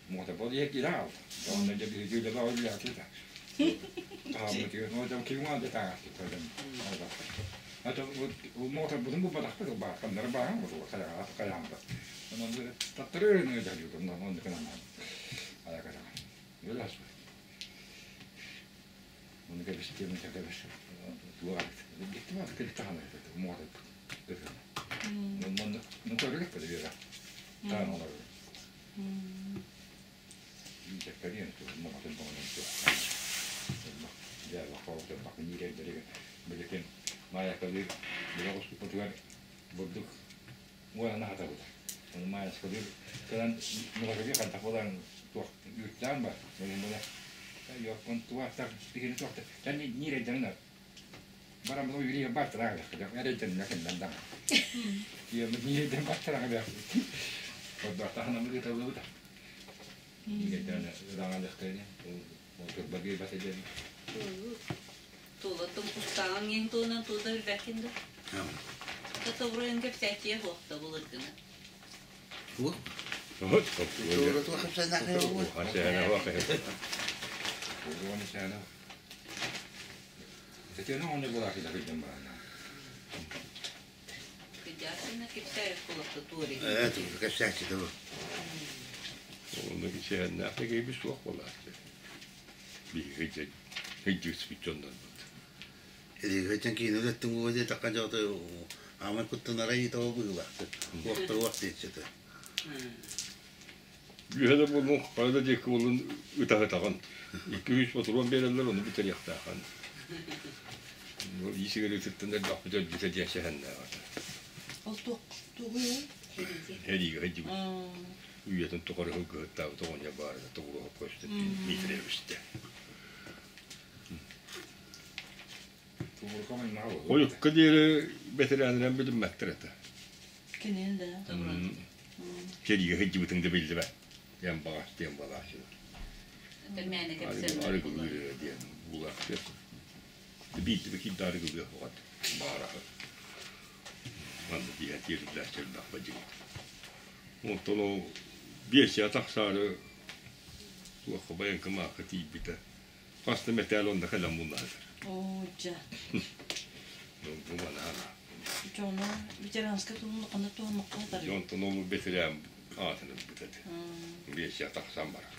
Могото бол ек ирал. Онда же би жүле ба оля кита. Таамы тиге но жам киһи анда тагас таган. Ата мотор бутун бу батахпы ба каннар ба бу кая кая анда. Онон таттары не жажу онон он кана. Ая кая. Юлас. Оны кебес тем кебес. Туа. Гиттма кел тахана мотор. Мон ну көрүлүк бе бера. Таан олар. Жаккариен мотор бонон. Ja, бақау бақы нирердере билекен маякалы биле оспутугар бурдук уана хатабыт. Оны маяскалы калан нугаги канта болан туох үттан бар. Мен була йоккон туахта дигени туахта. Тани нирердерин барам бу юри бар трага. Эрден накен дан. Кие нирерден бар трага. Орда тахана мыгы табыта. Нирерден рanga лехтени. Ол турбаги баседен. Тула тум кустаан ең туынан туда билбәкинде. Тата урын кэпсээччи хуохта булыргына. Бу. Туора туох кэпсээнэ Уруаны сәнә. Тетене оны була кида кидем барана. Кыдясына кэпсээ кулакта туори. Э, туора кэпсээччи да. Оны кичээннээх киһи суох буолааччы. Биһиги хыдьыспит дьоннор бут. Эдигэтен киин өлөттүн уоде такка жауты аман куттун арай тоо быылақты. Уақта уақта етчеті. Үһәдэ болун хайда диэки болун ытаһытаҕын. Икки үс патрон береллер оны бүтэр яхтаахан. Исигер ытыттан элбэх бүтэр бүтэр диэсэһэннээҕата. Ол туох тугуй? Хэригэ хэдьибит. Үйэтин тухары хылгыһыттаабыт оҕонньор баарына тоҕуруһуп көстө Дмитриевичте. Хойукка диэри бэтэрээнинэн билиммэттэр этэ. Кинин да. Сэриигэ сылдьыбытыҥ да биллибэт. Диэн баҕас диэн балааччылар. Тэрмээнэ кэпсэллэр. Арыгылыыр диэн булаахтыах. Биирдэ киирдэ арыгылыах оҕот баараһы. Манна тиийэн тиэриллээччи элбэх бадьыҥ. Онтон ол биэсийэ тахсаары туохха байаҥкамаакка тиийбитэ. Хас да мэтээл онно кэлэн буллаһытар. Оо, дьэ. Бу манаана. Дьоно ветеранскай тулун туһуннукка тарый. Онтон ол бэтэрээн аатын ылбыт этэ. Биэсийэ тахсан барар.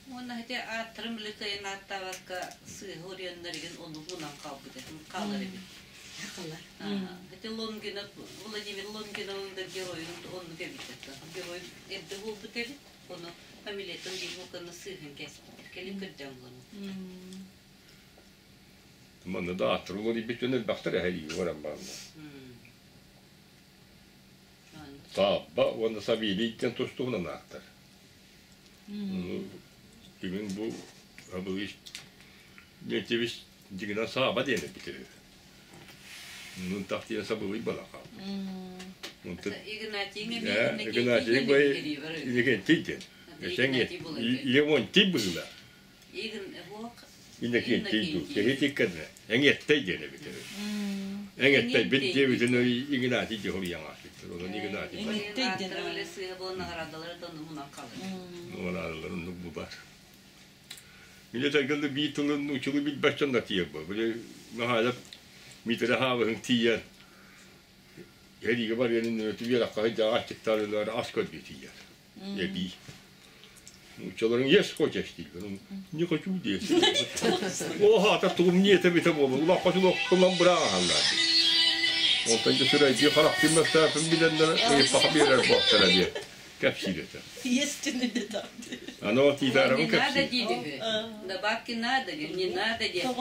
Уонна ити ааттарын билэ кыайан ааттаабакка сыыһа уруйаннар игин оннук мунан хаалбыт хаалар эбит. Хакалар. Ити Лонгинов, Владимир Лонгиновын да геройун оннук эбит это. Герой эрдэ буолбут эбит. Ону фамилиятын биир букваны сыыһын кэспиттэр. Кэлин көрдөөн булан. Манна да ааттар уларыйбыт дьон элбэхтэр эһэлии баран бараннар. Саабба уонна Савелий диэн тус-туһунан ааттар. Бүгүн бу абылыш Дмитриевич дьиҥинэн Сааба диэн эппит үһү. Мунтах диэн сабылый балаха. Игнатий Игнатий бай Иннокентий диэн. Леонтий быһыылаах. Иннокентий дуу, киһи тиккэнэ. Эҥиэттэй диэн эбит үһү. Эҥиэттэй бит диэбитин Игнатий диэн хоруйан аахпыттар. Онон Игнатий. Эҥиэттэй диэн. Наҕараадалар оннук бу бар. Мин этэргэ биир тылын нууччалыы билбэт дьон да тиийэр буо. Били Михайлов Миитэрэ Хаабыһын тиийэн эриигэ барыан иннинэ үөрэххэ сылдьан аччыктаан ас көрдүү тиийэр. Эбии. Нууччаларыҥ ешь хочешь дииллэр. Не хочу диэс. О, хаата тугум не этэбитэ буолла. Улахха чулуохтунан бырааҕаһаллар. Онтон дьэ сүрэйдии харахтыын мөстөөпүн билэннэр ыйыппаха биэрэр буолтара диэн кэпсиир этэ. Естественно, да. Аны тиитаарабын Не надо кэпсиир. диир үһү. Добавки надо, не надо диэн.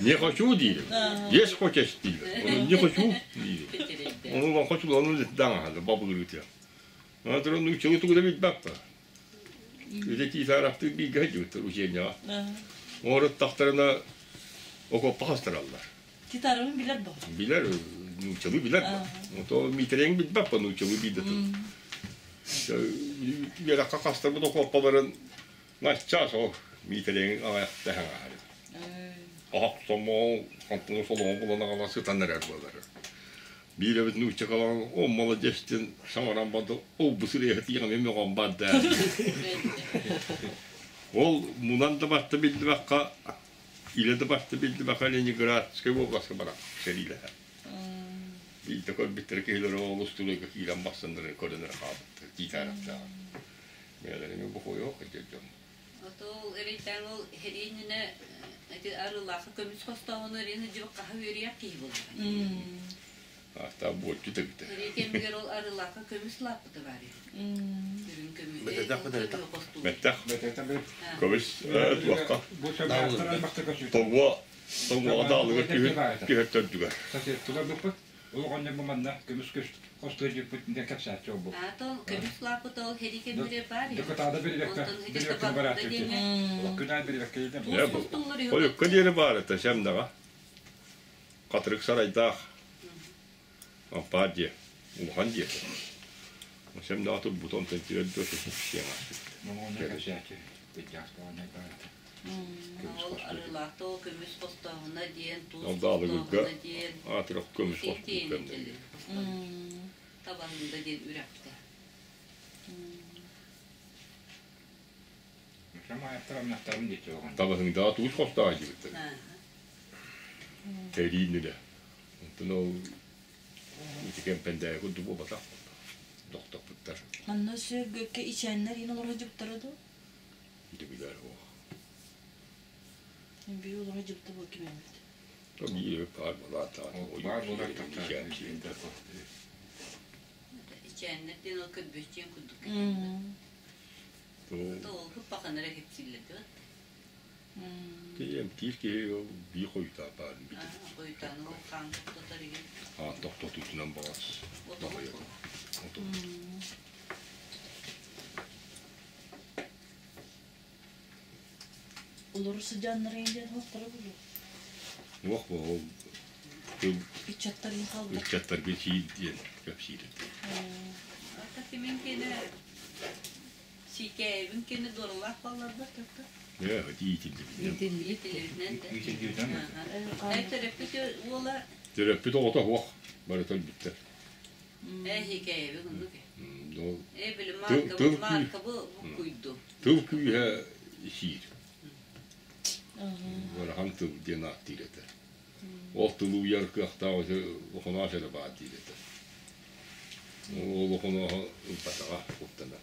Не хочу диирим. Есть хочешь диирим. Не хочу диирим. Ону улахан чулуону даҥаһады бабыгырыытыа. Аны нууччалыы тугу да билбэппэ. Ити тиитаараптыыр бииргэ сылдьыбыттар учениеҕа. Оҥоруттахтарына окуоппа хастараллар. Титарыбын билэр бо. Билэр, нууччалыы билэр бо. Ото Миитэрэйиҥ билбэт бо нууччалыы биир да тыл. Үөрэххэ хастарбыт окуоппаларын наччас ол Миитэрэйиҥ аҕайахтаһан аһары. Оһох сомоҕо, хантан солоҕо булан аҕала сытан эрэр буолар. Биир эбит нуучча калан, о, молодец диэн саҥаран барды, ол бу сырыыһа тиийэн мөҕөн барда. Ол мунан да барта биллибэххэ, илэ да барта биллибэххэ Ленинградскай уобаласка баран сэриилэһэр. Биирдэ көрбүттэрэ киһилэрэ олус тулуйга киирэн барсаннары көрөнөр хаалбыттар, тиитээрэхтээҕэр. Бэйэлэрин бохуйуох дьон. Отол эрэйдээн ол хэриининэ ити арыылаахы көмүс хостооһуну эриэн дьыбы хаһа үөрүйэх киһи буоллаҕа. Аата буоччу тэбитэ. Хэрии кэмигэр ол арыылаахы көмүс лааппыта баар Үрүҥ көмүс. Бэтэтэх бэтэтэх. Бэттэх. Көмүс туохха? Тоҕуо тоҕуоҕа даалыгар түһэр төрдүгэр. Ол оҕонньор бу манна көмүс хостуо дьүппүт диэн кэпсээччи ол бу. Аата ол көмүс лааппыта ол хэрии кэмигэр баар. Дыкытаада бирибэккэ бирибэккэ барааччы. Күн аайы бирибэккэ диэн. Хойукка диэри баар этэ сэмнэҕэ. Хатырык сарайдаах ампаар дьиэ, улахан дьиэ. Сэмнэҕэ турбута онтон тиэрэ дуо сиэҥ ааспыт. Кэпсээччи. Бэдьаастаҕа Ол арыылаахта ол көмүс хостооһуна диэн, туус Ол даалыгырга хостооһуна диэн, аатырах көмүс хостуур кэмнэргэ. Табаһында диэн үрэхтэ. Табаһыҥдаҕа туус хостооһо диэбиттэр. Тэриинилэ. Онтон ол ити кэмпэндээги курдук буолбатах. Тохтоппуттар. Манна сүөгөккө ичээннэр иин олорор дьыптара дуу? Дибилэр ох. Би олорор дьыпта бу кимэммит. Биир паар балаата. Баар болар Ичээннэр диэн ол көрбүөччүөн курдук. Ол хыппаханара кэпсииллэр диэт. Эмтиир киһи биир хойутаа баар бит. Хойутааны ол хаан тохтотор игин. Хаан тохтотуутунан баҕас. Олору сыдьааннарын диэн хосторо булу. Уох бу ол тыл Ыччаттарын халда. Ыччаттарга сиир диэн кэпсиир. Ата кимин кene сиикээбин кene дуоралаах балларбар төттө. Ээ, иитиллибитинэн. Иитиллибитинэн. Төрөппүт уола Төрөппүт оҕото суох. Барыта өлбүттэр. Э хикэйэбин оннук. Ол Э били Тыл марка тыл күү марка бу куйду. тыл күүһэ сиир. Ыарахан тыл диэн ааттыыр этэ. Ол тылы уйар кыахтаах Охоноос эрэ баар диир этэ. Ол Охонооһу ылбатаҕа куттанар.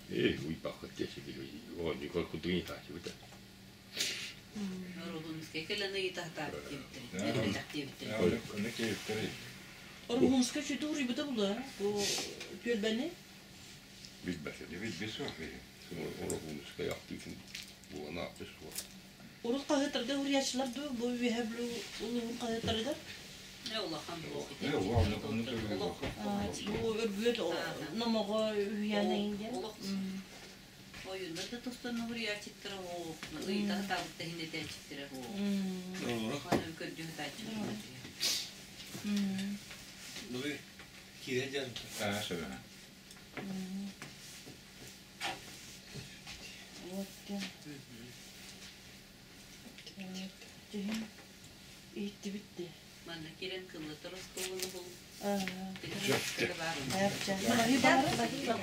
Ээ, уйбаккыт диэчи оонньуугар курдук ыйытааччыбыт. Орогунскай кэлэн ыйытаһытаабыт диэбиттэр. Элбэтэх диэбиттэр. Онно киэбиттэр. Орогунскай сүтү уруйбута була бу түөлбэни. Билбэтим. Билбит суох биһи. Орогунскай ахтыытын буолан ааппыт суох. Урут хаһыаттарга уруйааччылар дуу бу үөһэ Бүлүү улууһун хаһыаттарыгар? Э улахан буох Э, онно онно Олох. Бу өргүөт номоҕо үһүйээн диэн. Олох. Ойунда да тостон уруйааччыттара оо. Ыйытаһытаабыт иһин этээччиттэрэ оо. Аны көрдүһүтааччы. Киирэ дьон. Аа, сөбө. Вот Түһүн иһиттибит де. Манна кирен кыллатар остуолуну бул. Аа. Текер бар. Ayakça.